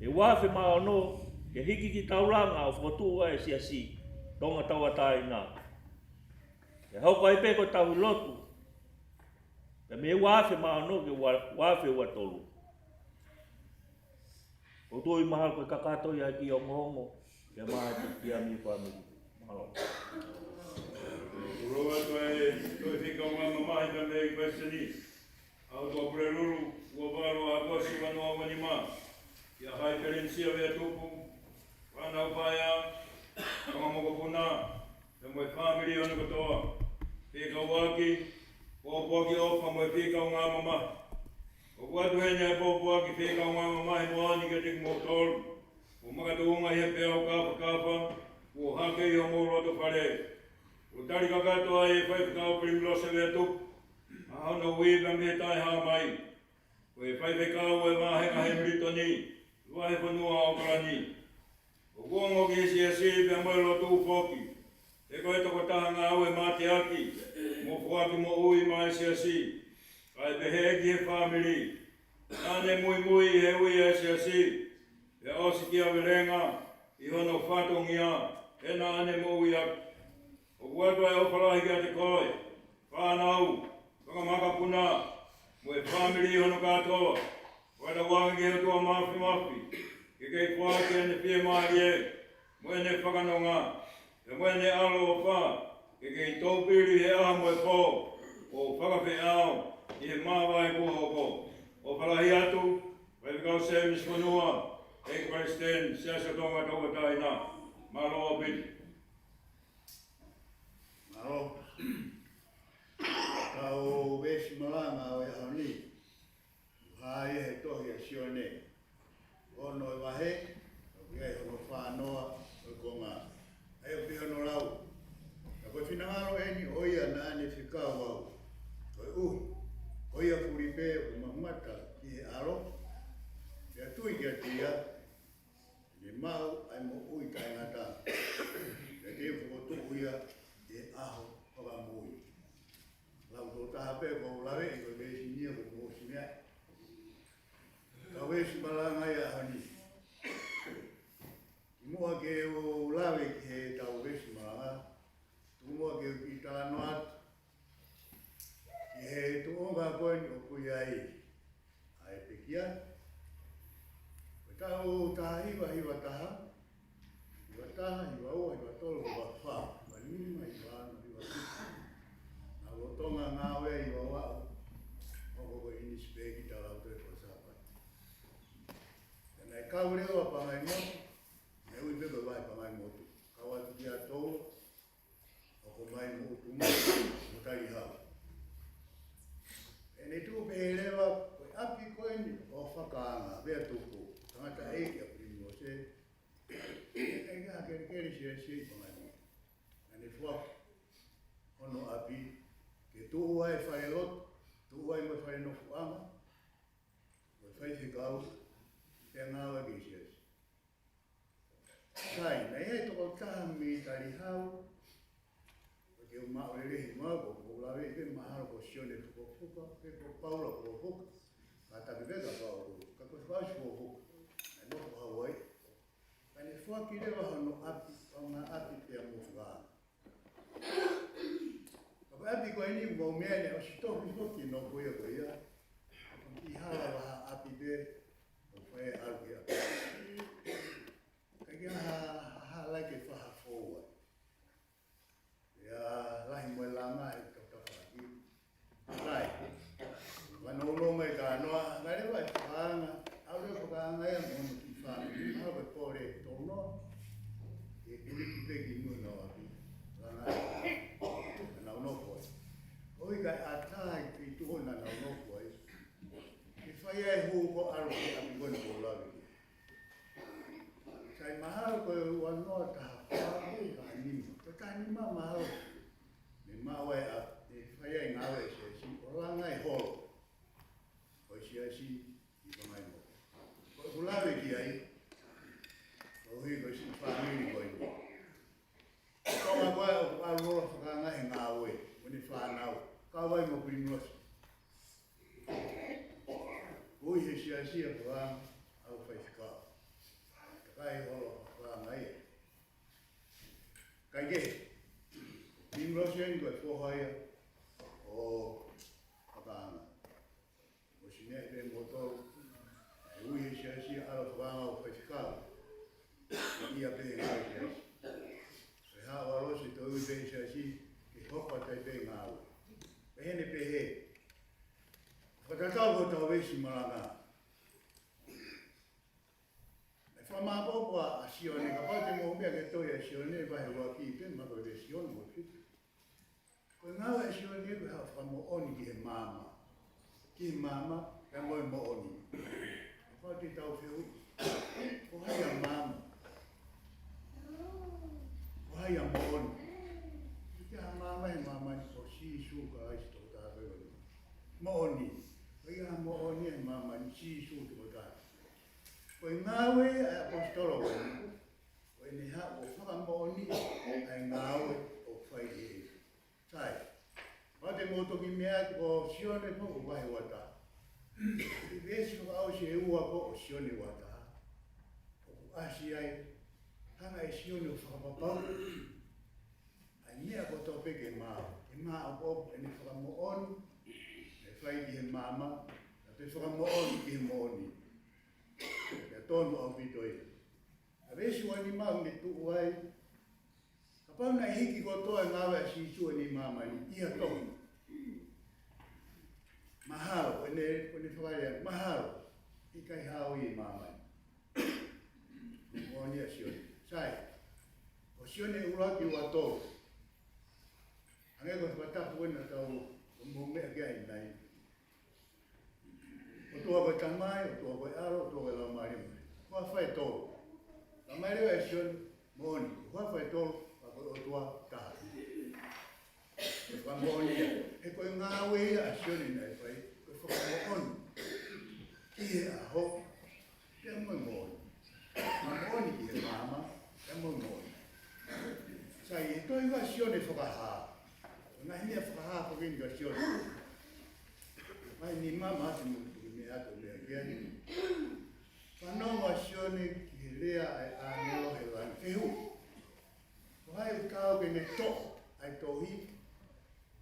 he ua afe mā ono, ke hiki ki taulanga ʻo fokotuʻu ʻa e siasi Tonga Tauʻatāina. He hoko ai pē ko e tauhi lotu. Pea mei he ua afe mā ono ki he ua, ua afe ua tolu. ʻOku ou tui mahalo ko e kakato ia ki he ongoongo. Pea mā e kia mi pa mi. Mahalo. Kulo atu ʻa e toe fika ʻo e ngaahi mamahi pea mei Palesiteni. ʻA e ʻOtua Pulelulu, ua valu ʻa ʻAokosi ua noa ua nima. Kia Haʻi Pelenisia Veatupu, Fānau Paea, Fanga Mokopuna, pea mo e fāmili hono kotoa. Fekauʻaki, pōpoaki ʻofa mo e fika ʻo e ngaahi mamahi. ʻOku ʻoatu heni ʻa e pōpoaki fika ʻo e ngaahi mamahi moʻoni kiate kimoutolu. ʻO makatuʻunga ʻi he peau kāfakafa, ʻo hake ʻi homou loto fale. ʻO tali kakato ai ʻe Faifekau Pilimilose Veatupu, ʻa hono ui pea mei he taʻehāmai. Ko e faifekau ʻo e vāhenga Hemilitoni, vahefonua ʻAokalani. ʻOku ongo ki he siasi pea mo e lotu foki. He ko e tokotaha ngāue mateaki, mo foaki moʻui maʻa e siasi. Kae pehē ki he fāmili. Naʻa ne muimui ʻi he ui ʻa e siasi. Pea ʻosi kiavelenga, ʻi hono fatongia, he naʻa ne moʻui ʻaki. ʻOku ʻoatu ʻa e ʻofa lahi kiate koe, fānau, fanga makapuna, mo e fāmili hono kātoa. Fakatauange ki he ʻOtua Māfimafi, ke kei foaki ʻene fiemālie, mo ʻene fakanonga, pea mo ʻene ʻaloʻofa, ke kei toupili he ʻaho mo e pō, ʻo fakafeʻao, ʻi he māvae kuo hoko. ʻOfa lahi atu, Faifekau Semisi Fonua, ʻEiki Palesiteni, Siasi ʻo Tonga Tauʻatāina, mālō ʻaupito. Mālō. Ka ko e veesi malanga ʻo e ʻaho ni, ʻoku hā ia he tohi ʻa Sione, ono ʻo e vahe, ʻoku ʻi ai hono fā noa ʻo e konga. ʻA ia ʻoku pehē hono lau. Ka ko e finangalo eni ʻo ia naʻa ne fekau au. Koeʻuhi, ko ia fuli pē ʻoku mamata ki he ʻAlo, pea tui kiate ia, ne maʻu ʻa e moʻui taʻengata. Pea te u fokotuʻu ia ʻi he ʻaho fakamuimui. Lau tō taha pē ʻoku ou laveʻi ko e veesi ni ʻoku mou ʻosi meaʻi. Ka veesi malanga ia ʻaho ni. Kimuʻa ke u lave ki heʻetau veesi malanga, tuku muʻa ke u kiʻi talanoa atu ki he tuʻunga ko eni ʻoku ʻi ai ʻa e pekia. Ko e taʻu taha hiva hiva taha, hiva taha, hiva ua, hiva tolu, hiva fā, hiva nima, hiva ono, hiva fitu. Naʻa ku lolotonga ngāue ʻi Vavaʻu, ʻo ko ko ʻInisipeki, taʻu ʻe tolu ʻo e Sāpate. Pea naʻe kau leva Pangaimotu, naʻe ui pē ko e vahe Pangaimotu. Kau atu kia Toua, ʻo ko mai mo Utumotu, mo Talihau. Pea ne tuʻu pē leva, ko e ʻapi ko eni ʻo Fakaanga, Veatupu, tangataʻeiki ʻa Pilimilose, ʻikai ke kelekele siasi ʻi Pangaimotu. Naʻa ne foaki hono ʻapi, ke tuʻu ai e fale lotu, tuʻu ai mo e fale nofoʻanga, mo e faifekau, pea ngāue ki he siasi. Sai, naʻe ʻi ai e tokotaha mei Talihau, ʻoku ou maʻu lelei mai, ʻoku ou laveʻi pē mahalo ko Sione Fukofuka, pe ko Paula Fukofuka, kātaki pē kia Paula, ka ko Sione Fukofuka, naʻe nofo Hauaiʻi. Pea ne foaki leva hono ʻapi, ʻo ngaahi ʻapi pea mo Fakaanga. Ka ko e ʻapi ko eni ʻoku mou meaʻi naʻe ʻosi tohi foki ʻi he nofoʻia ko ia. Ko e kiʻi hala vahaʻapi pē, ʻo fai ʻalu ki ʻapi. Ka ʻikai ha, ha, ha hala ke faha fou ai. Pea lahi mo e langa ʻi he tafaʻaki. Sai. Ka nounou mai ka noa, ngale vai Fakaanga, ʻalu leva Fakaanga ia mo hono kiʻi fāmili. Ka ni ma mahalo, ne maʻu ai ʻa e fai ai ngāue ʻa e siasi, ʻo langa e holo ʻo e siasi ʻi Vangaimoku. Ko ʻeku lave ki ai, koeʻuhi ko e siʻi fāmili ko eni. Ko e ʻuhinga ko ē ʻoku ʻalu holo fakaanga he ngāue, mo ʻene fānau, kau ai mo Kuinilosi. Ui he siasi ʻa Fakaanga ʻa Faifekau. Takai holo Fakaanga ia. Kaikehe, Kuinilosi eni ko e foha ia ʻo Fakaanga. ʻOsi meʻa pē mo tolu, ʻe ui he siasi ʻa Fakaanga ʻo Faifekau. Ia pē he ngāue siasi. Pea haʻu ʻa Losi toe ui pē he siasi, ke hoko atu ai pē ngāue. Pehē ne pehē. Fakatatau ko ʻetau veesi malanga. ʻE fakamāʻopoʻopo ʻa Sione, kapau te mou meʻa ki he tohi ʻa Sione, vahe ua ki pē, ma ko e Sione mo fitu. Ko e ngāue ʻa Sione ko e haʻu fakamoʻoni ki he maama. Ki he maama, pea mo e moʻoni. Kapau te tau fehuʻi, ko hai ʻa maama? Ko hai ʻa moʻoni? ʻIkai ha maama he māmani, ko Sīsū Kalaisi tokotaha pē ʻeni. Moʻoni. ʻIkai ha moʻoni he māmani, Sīsū tokotaha. Ko e ngāue ʻa e ʻaposetolo ko eni, ko ʻene haʻu ʻo fakamoʻoni ʻa e ngāue ʻoku fai ʻe he ʻEiki. Sai. Kapau te mou toki meʻa ki he Sione ko e vahe ua taha. ʻI he veesi fakaʻosi ʻe ua ko ē ʻo Sione ua taha, ʻoku ʻasi ai, hanga ʻe Sione ʻo fakapapauʻi ʻa e meʻa kotoa pē ke maʻu, ke maʻopoʻopo ʻene fakamoʻoni, ʻe fai ki he maama, pea toe fakamoʻoni ki he moʻoni. Pea tonu ʻaupito ia. ʻA e veesi ua nima ʻoku ne tuʻu ai, kapau naʻe hiki kotoa e ngāue ʻa Sīsū ʻi māmani ʻi ha tohi, mahalo, ʻene, ʻene fakalea, mahalo ʻikai haʻu ia ʻi māmani. Moʻoni ʻa Sione. Sai, ʻo Sione ʻuluaki ua tolu. Hangē ko e fakatapu ʻeni ʻa e tau ʻo mou meʻa ki ai ʻanenai. ʻOtua ko e Tamai, ʻOtua ko e ʻAlo, ʻOtua ko e Laumālie Māʻoniʻoni. Ko e huafa ʻe tolu. Talamai leva ʻe Sione, moʻoni, ko e huafa ʻe tolu, ka ko e ʻOtua taha. Ko e fakamoʻoni ia. He ko e ngāue ia ʻa Sione naʻe fai, ko e fakamoʻoni ki he ʻaho, pea mo e moʻoni. Fakamoʻoni ki he maama, pea mo e moʻoni. Sai, ʻi he tohi ʻa Sione Fakahā. Ngaahi meʻa fakahā ko eni ʻa Sione. Mai ni mama atu mo e meʻa atu meʻa ki ai. Fanongo ʻa Sione ki he lea ʻa e ʻāngelo he langi. Fehuʻi, ko hai ʻoku taau ke ne toʻo ʻa e tohi,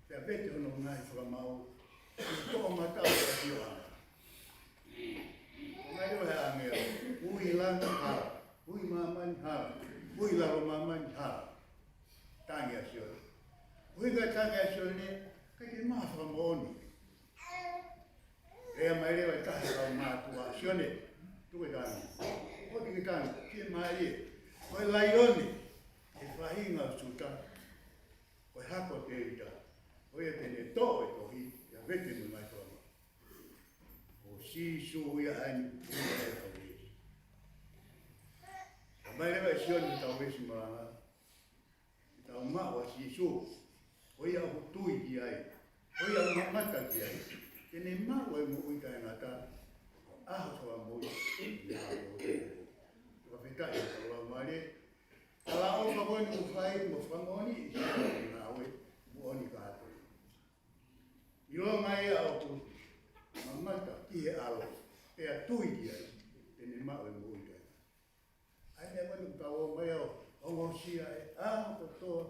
pea vete hono ngaahi fakamaau, ʻi he toʻomataʻu ʻo e ʻafioʻanga? Ko e lea ʻa e ʻāngelo, ui langi hala, ui māmani hala, ui lalo māmani hala. Tangi ʻa Sione. Ui ka tangi ʻa Sione, ʻikai ke maʻu ha fakamoʻoni. Lea mai leva ʻe he taha ʻo e kau mātuʻa, Sione, tuku e tangi. ʻOua te ke tangi, fiemālie. Ko e laione ʻo e faʻahinga ʻo Siuta, ko e hako ʻo Tēvita, ko ia te ne toʻo e tohi, pea vete mo e ngaahi fakamaau. Ko Sīsū ia ʻa eni ʻoku tui ki ai ʻa e kau Siasi. Talamai leva ʻe Sione ʻi heʻetau veesi malanga, ke tau maʻu ʻa Sīsū, ko ia ʻoku tui ki ai, ko ia ʻoku mamata ki ai, te ne maʻu ʻa e moʻui taʻengata, ʻaho soa moʻui, ʻi he ʻaho ʻo e moʻui. Fakafetaʻi ʻa e Laumālie, ʻa e ʻofa ko eni ʻoku fai mo fakamoʻoni ʻi he ngāue moʻoni kātoa. ʻIlonga ia ʻoku mamata ki he ʻAlo, pea tui ki ai, te ne maʻu e moʻui taʻengata. ʻA ia ko eni ʻoku tau ō mai ʻo ongosia e ʻaho kotoa,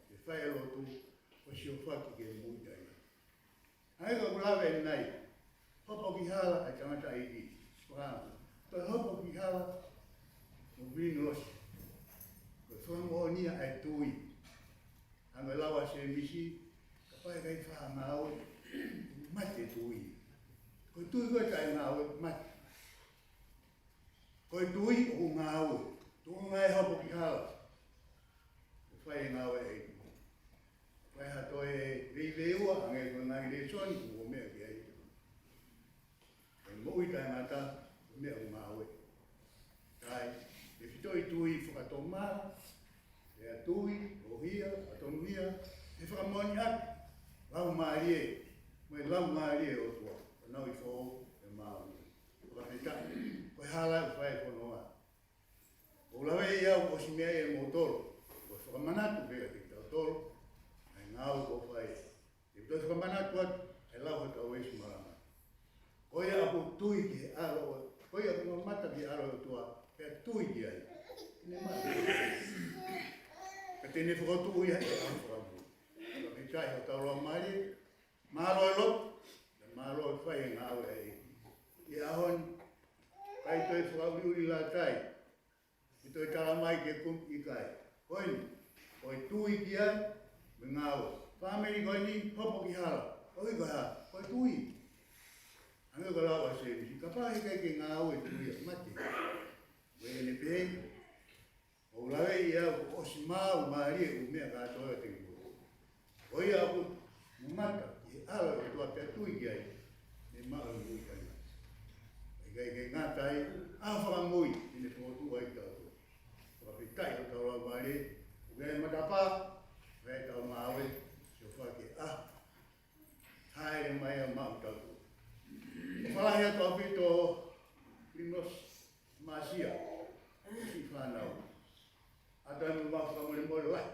ke fai e lotu, ʻo siofaki ki he moʻui taʻengata. ʻA ia ko ʻeku lave ʻanenai, hopo ki hala ʻa e tangataʻeiki, Fakaanga. Toe hopo ki hala, mo Kuinilosi. Ko e fakamoʻoni ia ʻa e tui. Hangē ko e lau ʻa Sēmisi, kapau ʻe ʻikai fai ha ngāue, mate e tui. Ko e tui ko ē taʻengāue, mate. Ko e tui ʻoku ngāue. Tuʻunga e hopo ki hala, ʻo fai e ngāue ʻa e ʻEiki. Fai ha toe veiveiua, hangē ko e ngaahi lēsoni kuo meʻa ki ai. Ko e moʻui taʻengata, ko e meʻa ʻoku ngāue. Sai, tefito e tui fakatomala, pea tui, ʻohia, Tokoni atu, laumālie, mo e laumālie ʻo e ʻOtua, ʻo nau ʻi foʻou ʻe maʻu. Fakafetaʻi, ko e hala ʻoku fai e fonua. ʻOku ou laveʻi au ʻosi meʻa ʻia moutolu, ʻo fakamanatu pē kiate kitautolu ʻa e ngāue ʻoku fai. Te u toe fakamanatu atu ʻa e lau ʻa hotau Veesi Malanga. Ko ia ʻoku tui ki he ʻAlo, ko ia ʻoku mamata ki he ʻAlo ʻo e ʻOtua, pea tui ki ai, ʻe ne maʻu. Ka te ne fokotuʻu ia ʻi he ʻaho fakamui. Fakafetaʻi hotau laumālie, mālō e lotu, pea mālō e fai e ngāue ʻa e ʻEiki. ʻI he ʻaho ni, ʻikai toe fakaʻuliʻuli lātai, ʻikai toe tala mai ke kumi, ʻikai. Ko eni, ko e tui ki ai, mo e ngāue. Fāmili, ko eni, hopo ki hala. ʻOi, ko e hā, ko e tui. Hangē ko e lau ʻa Sēmisi, kapau heʻikai ke ngāue, tui ia, mate. Ko eni pē, ʻoku ou laveʻi au kuo ʻosi maʻu mālie ʻū meʻa kātoa ʻiate kimoutolu. Ko ia ʻoku mamata ki he ʻAlo ʻo e ʻOtua pea tui ki ai, ʻe ne maʻu e moʻui taʻengata. ʻIkai ke ngata ai, ʻaho fakamui ʻe ne fokotuʻu ai kitautolu. Fakafetaʻi hotau laumālie, ʻoku ʻi ai e matapā, ʻoku ʻi ai ʻetau ngāue, sio fake ʻa, hāʻele mai ʻa maʻu tautolu. ʻOfa lahi atu ʻaupito, Primos Masia, siʻi fānau. ʻAtā mo e fakamolemole lahi.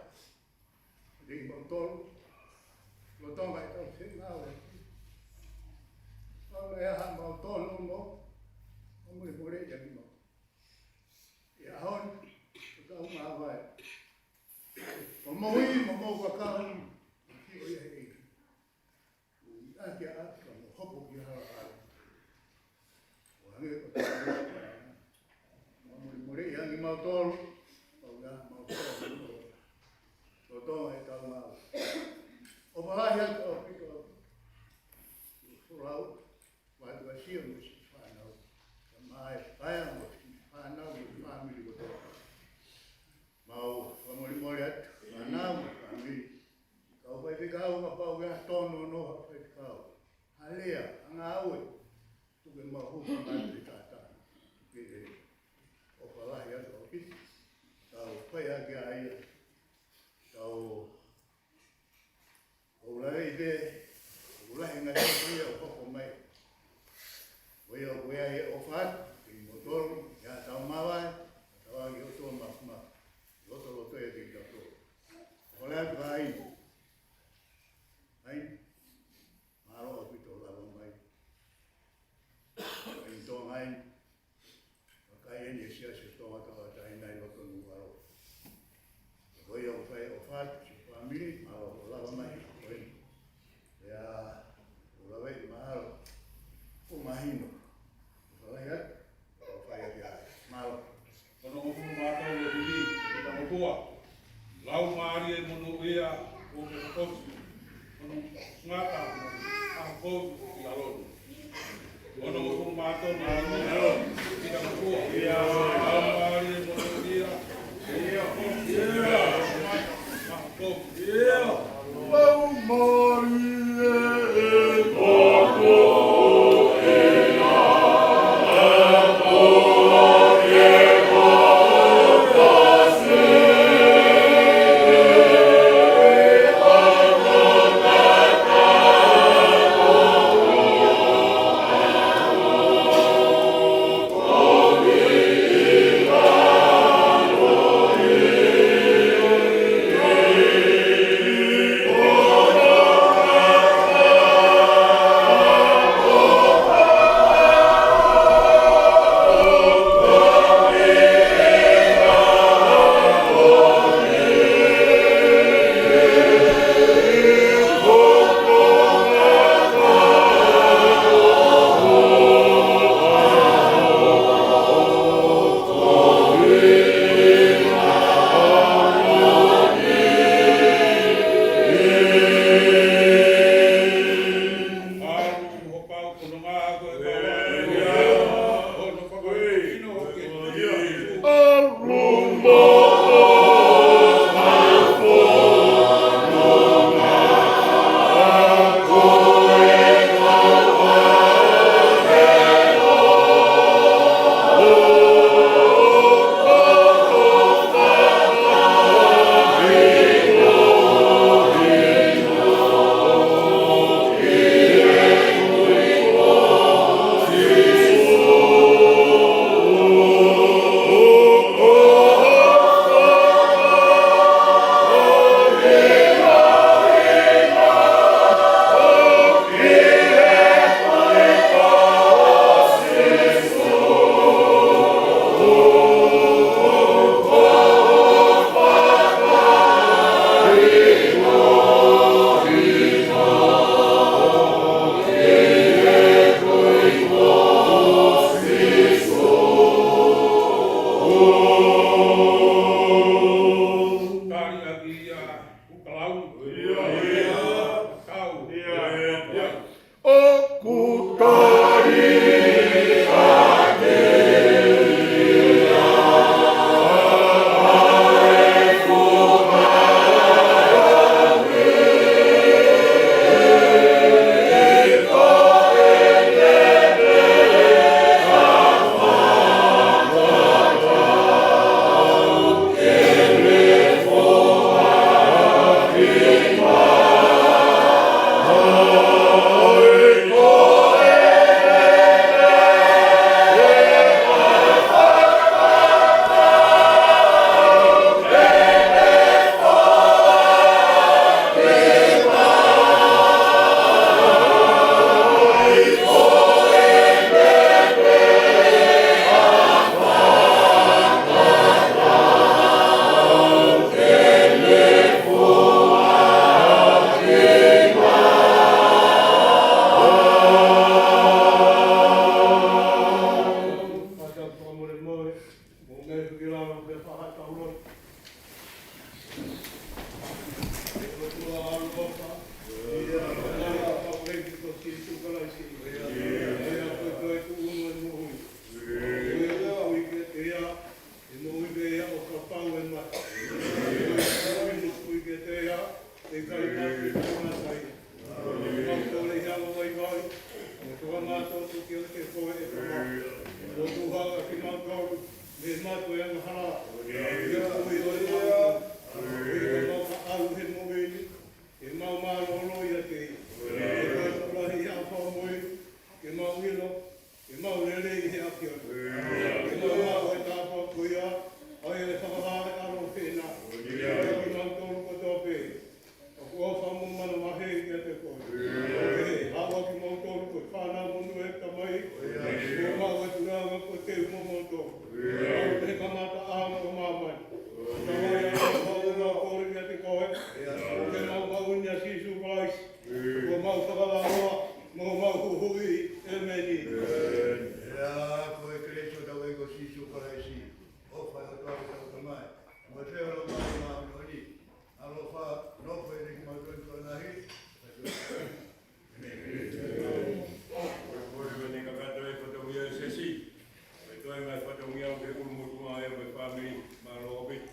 Kiate kimoutolu, lolotonga ʻetau fengāue. Pau leva ʻa mautolu mo, mo e molemole ia kimautolu. ʻI he ʻaho ni, ʻoku tau māvae. Ko e moʻui mo e moʻui kakato, ʻoku ʻi he ʻEiki. ʻOku ʻi ai ke ʻaʻahi ka mo hopo ki hala hala. ʻO hangē ko e molemole ia kimautolu, pau leva mautolu, lolotonga ʻetau ngāue. ʻOfa lahi atu ʻaupito, folau, ʻoatu ʻa Sio mo siʻi fānau. Ka mai paea mo siʻi fānau mo e fāmili kotoa. Mau fakamolemole atu, fānau mo e fāmili. Kau faifekau, kapau ʻe tōnounou ha faifekau, ha lea, ha ngāue, tuku ke mau hūfanga atu he taʻataʻa. Ke ʻofa lahi atu ʻaupito. Tau fai hake ʻa ia. Tau ʻOku ou laveʻi pē, ʻoku lahi e ngaahi meʻa ʻoku hoko mai. Ko ia ʻoku ʻi ai e ʻofa atu kimoutolu, ʻi haʻatau māvae, tau ʻoange ʻOtua Māfimafi, lotoloto ia kiate kitautolu. ʻOfa lahi atu ki he ʻAini. ʻAini, mālō ʻaupito hoʻo lava mai. ʻAini Tonga ʻAini. Kakai ʻeni e Siasi ʻo Tonga Tauʻatāina ʻi loto Nukuʻalofa. Ko ia ʻoku fai e ʻofa atu ki he fāmili, mālō hoʻo lava mai, ko eni. Pea ʻoku ou laveʻi mahalo kuo mahino. ʻOfa lahi atu, ʻofa lahi atu. Mālō. Hono hongofulu mā tolu ʻo e himi, ʻi he tangotua. Laumālie monūʻia ʻoku ke fokotuʻu, hono ngata ʻa e kovi ʻi ʻAloni. Hono hongofulu mā tolu ʻo e himi, ʻi he tangotua. Laumālie monūʻia ʻoku ke fokotuʻu, hono ngata ʻa e kovi. Laumālie ʻoku ke Kukalau. Ia, ia. Kau. Ia. ʻOku tali ake ʻE moʻui pē ia ʻo kapau ʻe mate. ʻE moʻui pē ia ʻo kapau ʻe mate, ʻe ʻikai mate ʻe mate ia. Mau kole ia mo vaivai, mo toka mātou ki ʻolunga koe ʻe Tamai. Mo tuku hake kimautolu mei he mate ʻo e angahala. ʻI he moʻui ʻo e mau, ʻi he mau kaʻalu he moʻui ni, ʻe mau mālōlō ʻiate ia. ʻE mau kula ʻi he ʻaho moʻui, ke mau ʻilo, ke mau lelei ʻi he ʻAfiona. Ke mau maʻu e tāpuaki ko ia, ʻa ia ʻe fakahā ʻe he ʻAlo fēnau. Kiate kimautolu kotoa pē ʻoku ʻofa mo manavahē kiate koe. ʻE, ʻauha kimautolu ko e fānau monū ʻa e Tamai. Ke mau maʻu e tūkunga ko e teu mo moutolu. Ke kamata ʻa māmani. Tamai, ʻoku mau kole kiate koe, ke mau maʻu ʻia Sīsū Kalaisi ko homau Fakavavevave mo homau Huhuʻi. ʻEmeni. ʻIo, ko e kelesi ʻa hotau ʻEiki ko Sīsū Kalaisi, ʻofa ʻa e ʻOtua ko hotau Tamai, mo e feohi ʻa e Laumālie Māʻoniʻoni, ʻaloʻofa, nofo ʻiate kimautolu kotoa. ʻEmeni. Ko e pole me ne kakato e fatongia ʻo e siasi, ko e toenga e fatongia ʻoku ʻulumotuʻa ʻa e fāmili, mālō ʻaupito.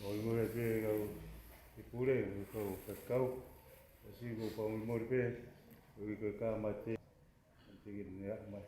ʻOi, mole pē kau ʻi pule, kau kakau, ʻa si ko pau mole pē, ʻoi ko e kā mate, te ke ne aʻu mai.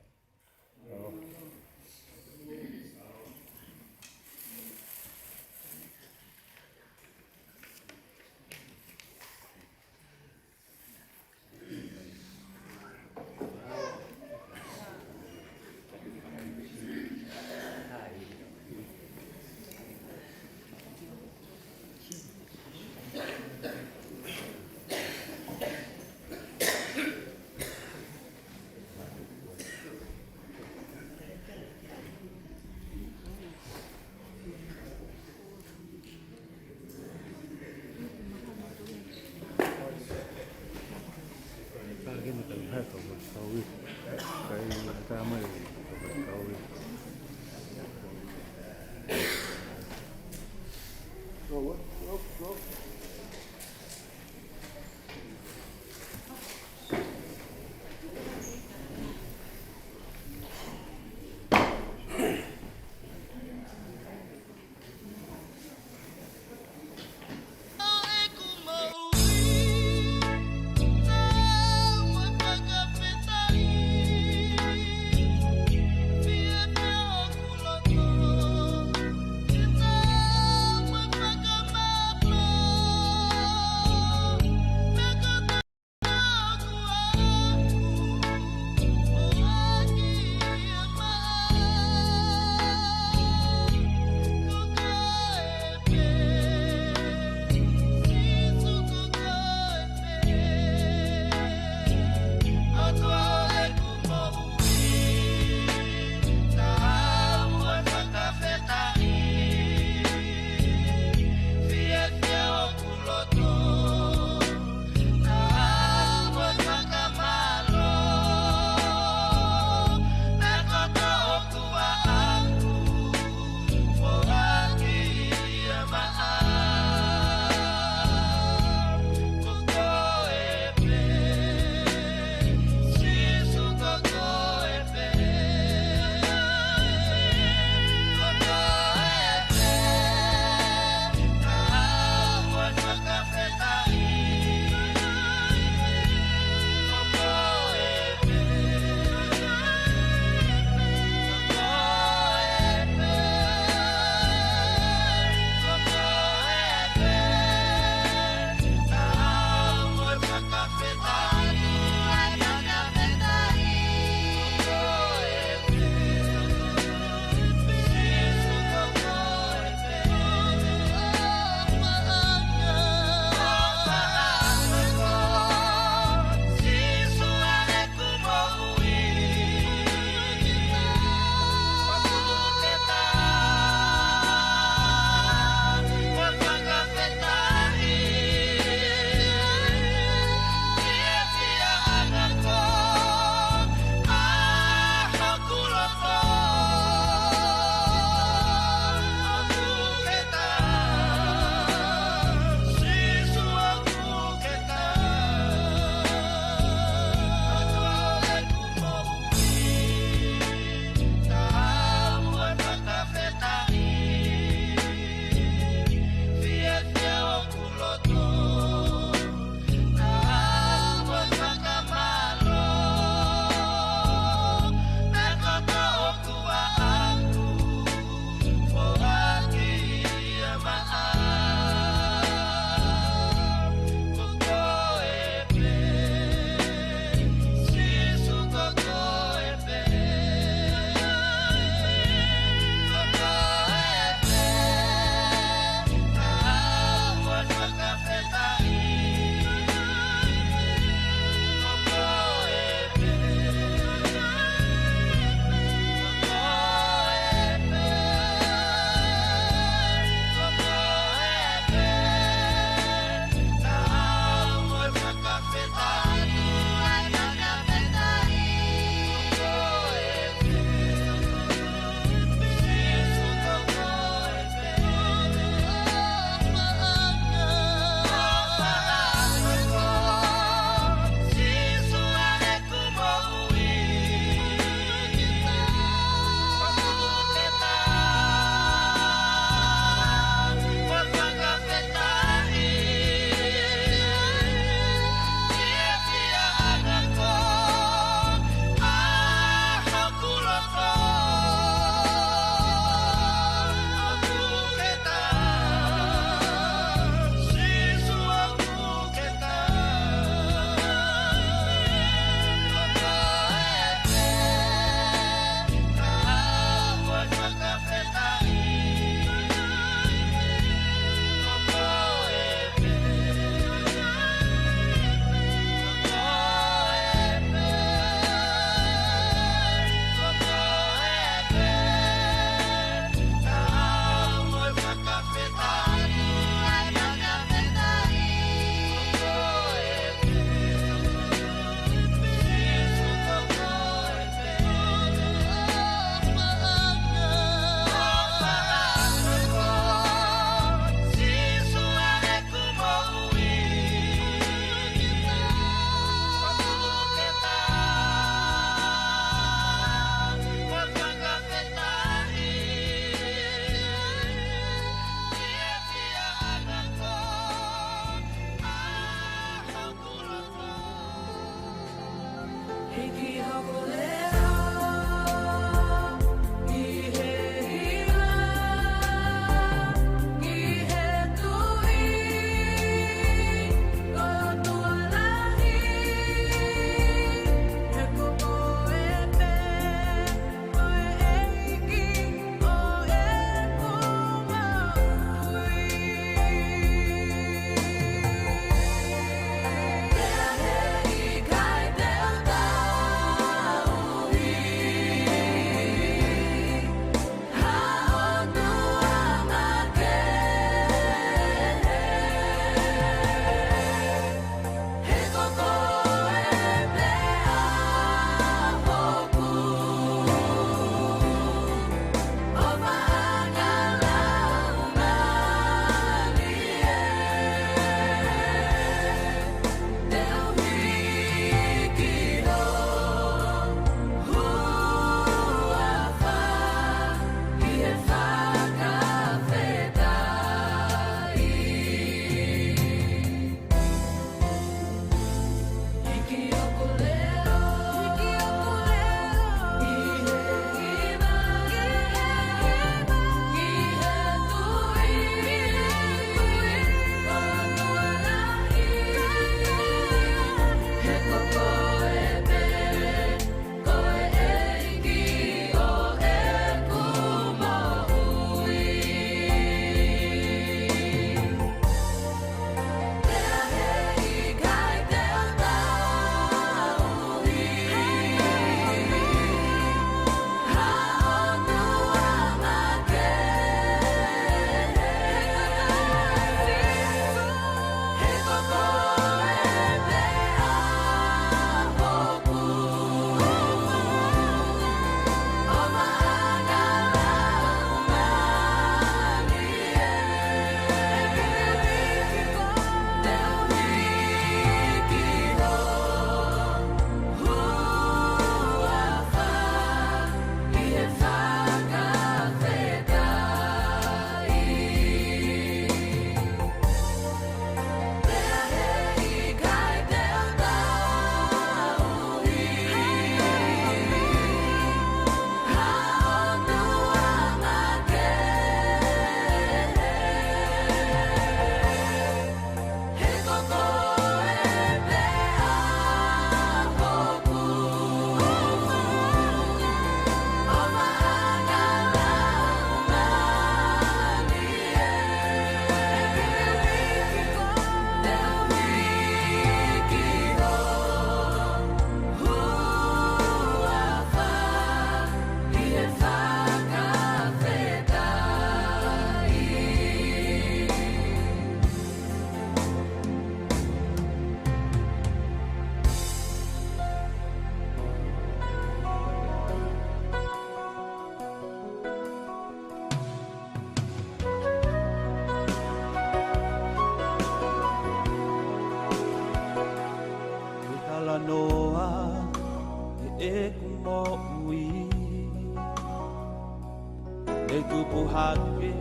ʻE tupu hake,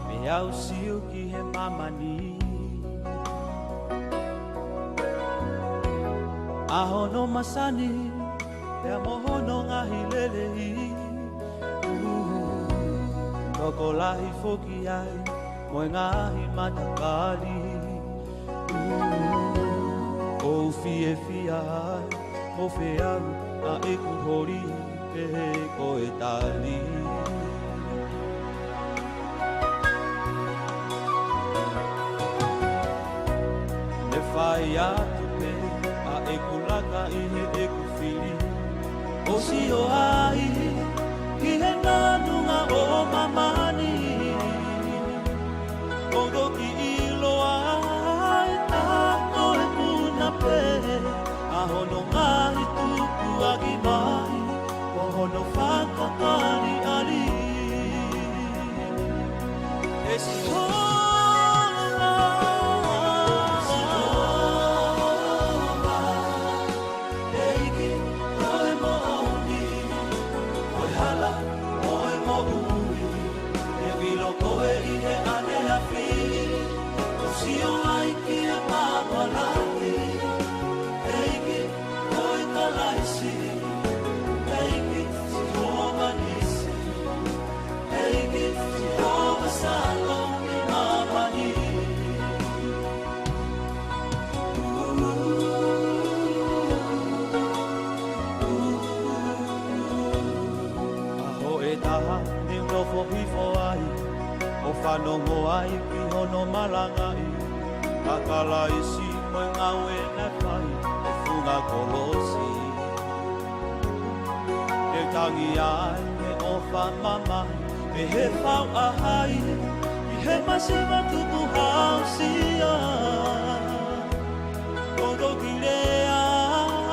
pea u sio ki he māmani. ʻA hono masani, pea mo hono ngaahi lelei. Tokolahi foki ai, mo e ngaahi matakali. ʻOku ou fiefia ai, ʻo feau ʻa ʻeku holi, pehē ko e tali. Ne fai atu pē ʻa ʻeku laka ʻi heʻeku fili. ʻO sio ai ki he nganunga ʻo māmani. ʻOku ou toki ʻilo ai ʻa e koe puna pē, ʻa hono ngaahi tukuakiʻi mai, ko hono fakakaliʻali. ʻE Sihova, Sihova, ʻEiki, ko e moʻoni, ko e hala, ko e moʻui, ʻe vilo koe ʻi he ʻaneafi, ʻo sio ai ki he māmani. ʻEiki, ko e Kalaisi, ʻEiki, Sihova Nisi, ʻEiki, Sihova Shalom ʻi māmani. ʻAho ʻe taha ne u nofo hifo ai, ʻo fanongo ai ki hono malangaʻi ʻa Kalaisi mo e ngāue naʻe fai ʻi he funga kolosi. Ne tangi ai he ʻofa mamahi, pehē fau ʻa hai, ʻi he masiva tukuhausia. ʻOku ou toki lea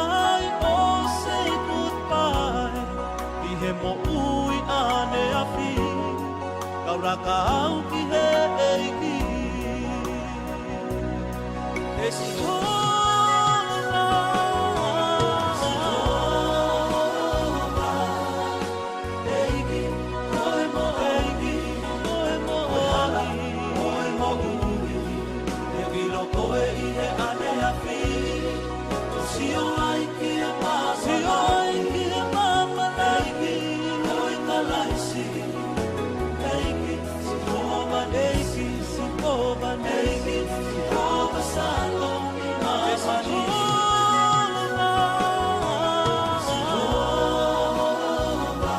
ai ʻo say goodbye ʻi he moʻui ʻaneafi, kau laka au ki he ʻEiki. ʻE Sihova, Sihova, ʻEiki, ko e moʻoni, ko e moʻoni, ko e moʻui, ʻe vilo koe ʻi he ʻaneafi, ʻo sio ai ki he māmani. Sio ai ki he māmani. ʻEiki, ko e Kalaisi, ʻEiki, Sihova Nisi, Sihova Nisi, Sihova Shalom ʻi māmani. Sihova,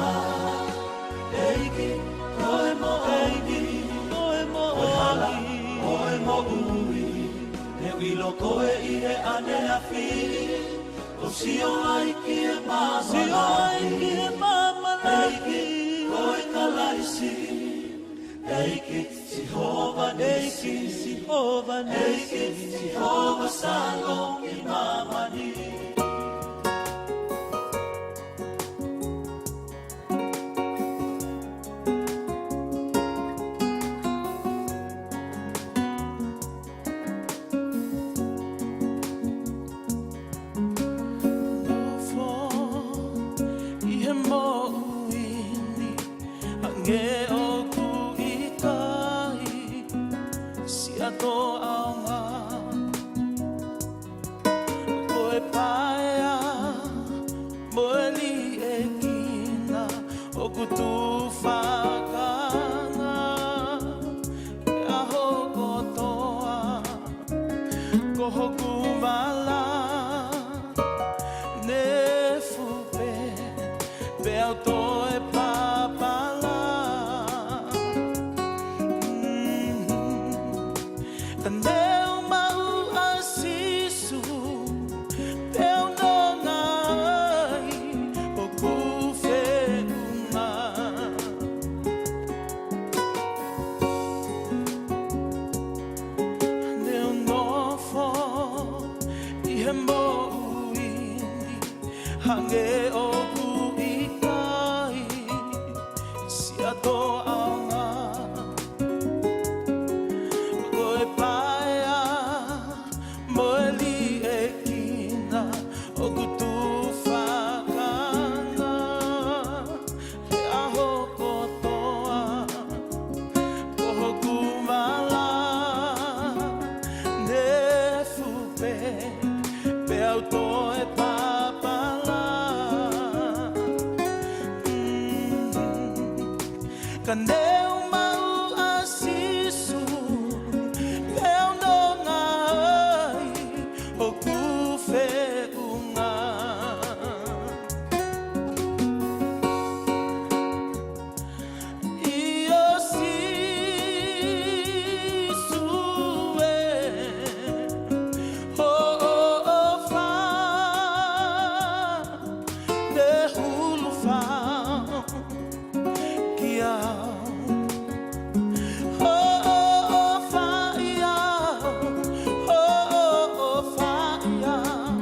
ʻEiki, ko e moʻoni, ko e moʻoni, ko e hala, ko e moʻui, ʻe vilo koe ʻi he ʻaneafi, ʻo sio ai ki he māmani. Sio ai ki he māmani. ʻEiki, ko e Kalaisi, ʻEiki, Sihova Nisi, ʻEiki, Sihova Nisi, ʻEiki, Sihova Shalom ʻi māmani. Nofo ʻi he moʻui ni, hangē ʻoku ʻikai siʻa tō ʻaonga. Ko e paea mo e liʻekina ʻoku tufakanga he ʻaho kotoa. Ko hoku vala ne fupe, pea u toe papala. Mm. Ka Ka ne u maʻu ʻa Sīsū, pea u nonga ai hoku feʻunga. ʻIo Sīsū ē, hoʻo ʻofa ne hulu fau kiate au. Hoʻo ʻofa ʻia au, hoʻo ʻofa ʻia au,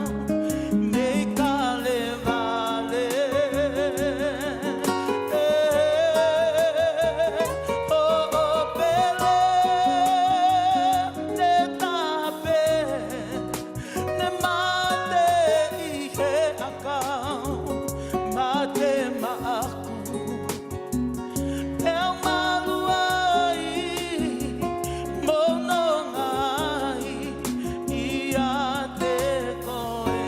mei Kalevale. Hoʻo pele ne tape, ne mate ʻi he ʻakau, mate maʻaku. Pea u malu ai, mo u nonga ai ʻiate koe.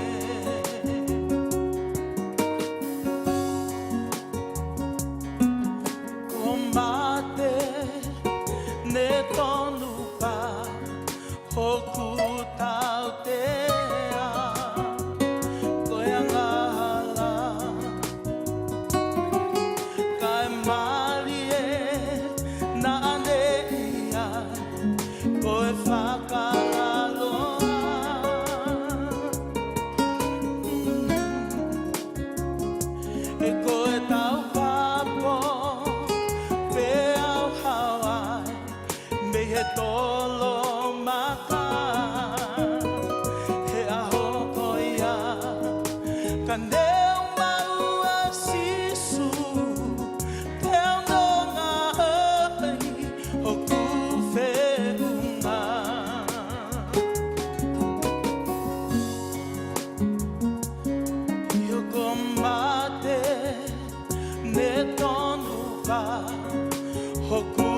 Ko e mate ne tonu pē hoku tautea, ko e angahala, kae mālie naʻa ne ʻi ai, ko e fakalaloa. He ko e taukapo pē au hao ai, mei he tolo maka he ʻaho ko ia. Ka ne u maʻu ʻa Sīsū, pea u nonga ai hoku feʻunga. ʻIo ko e mate ne tonu pē hoku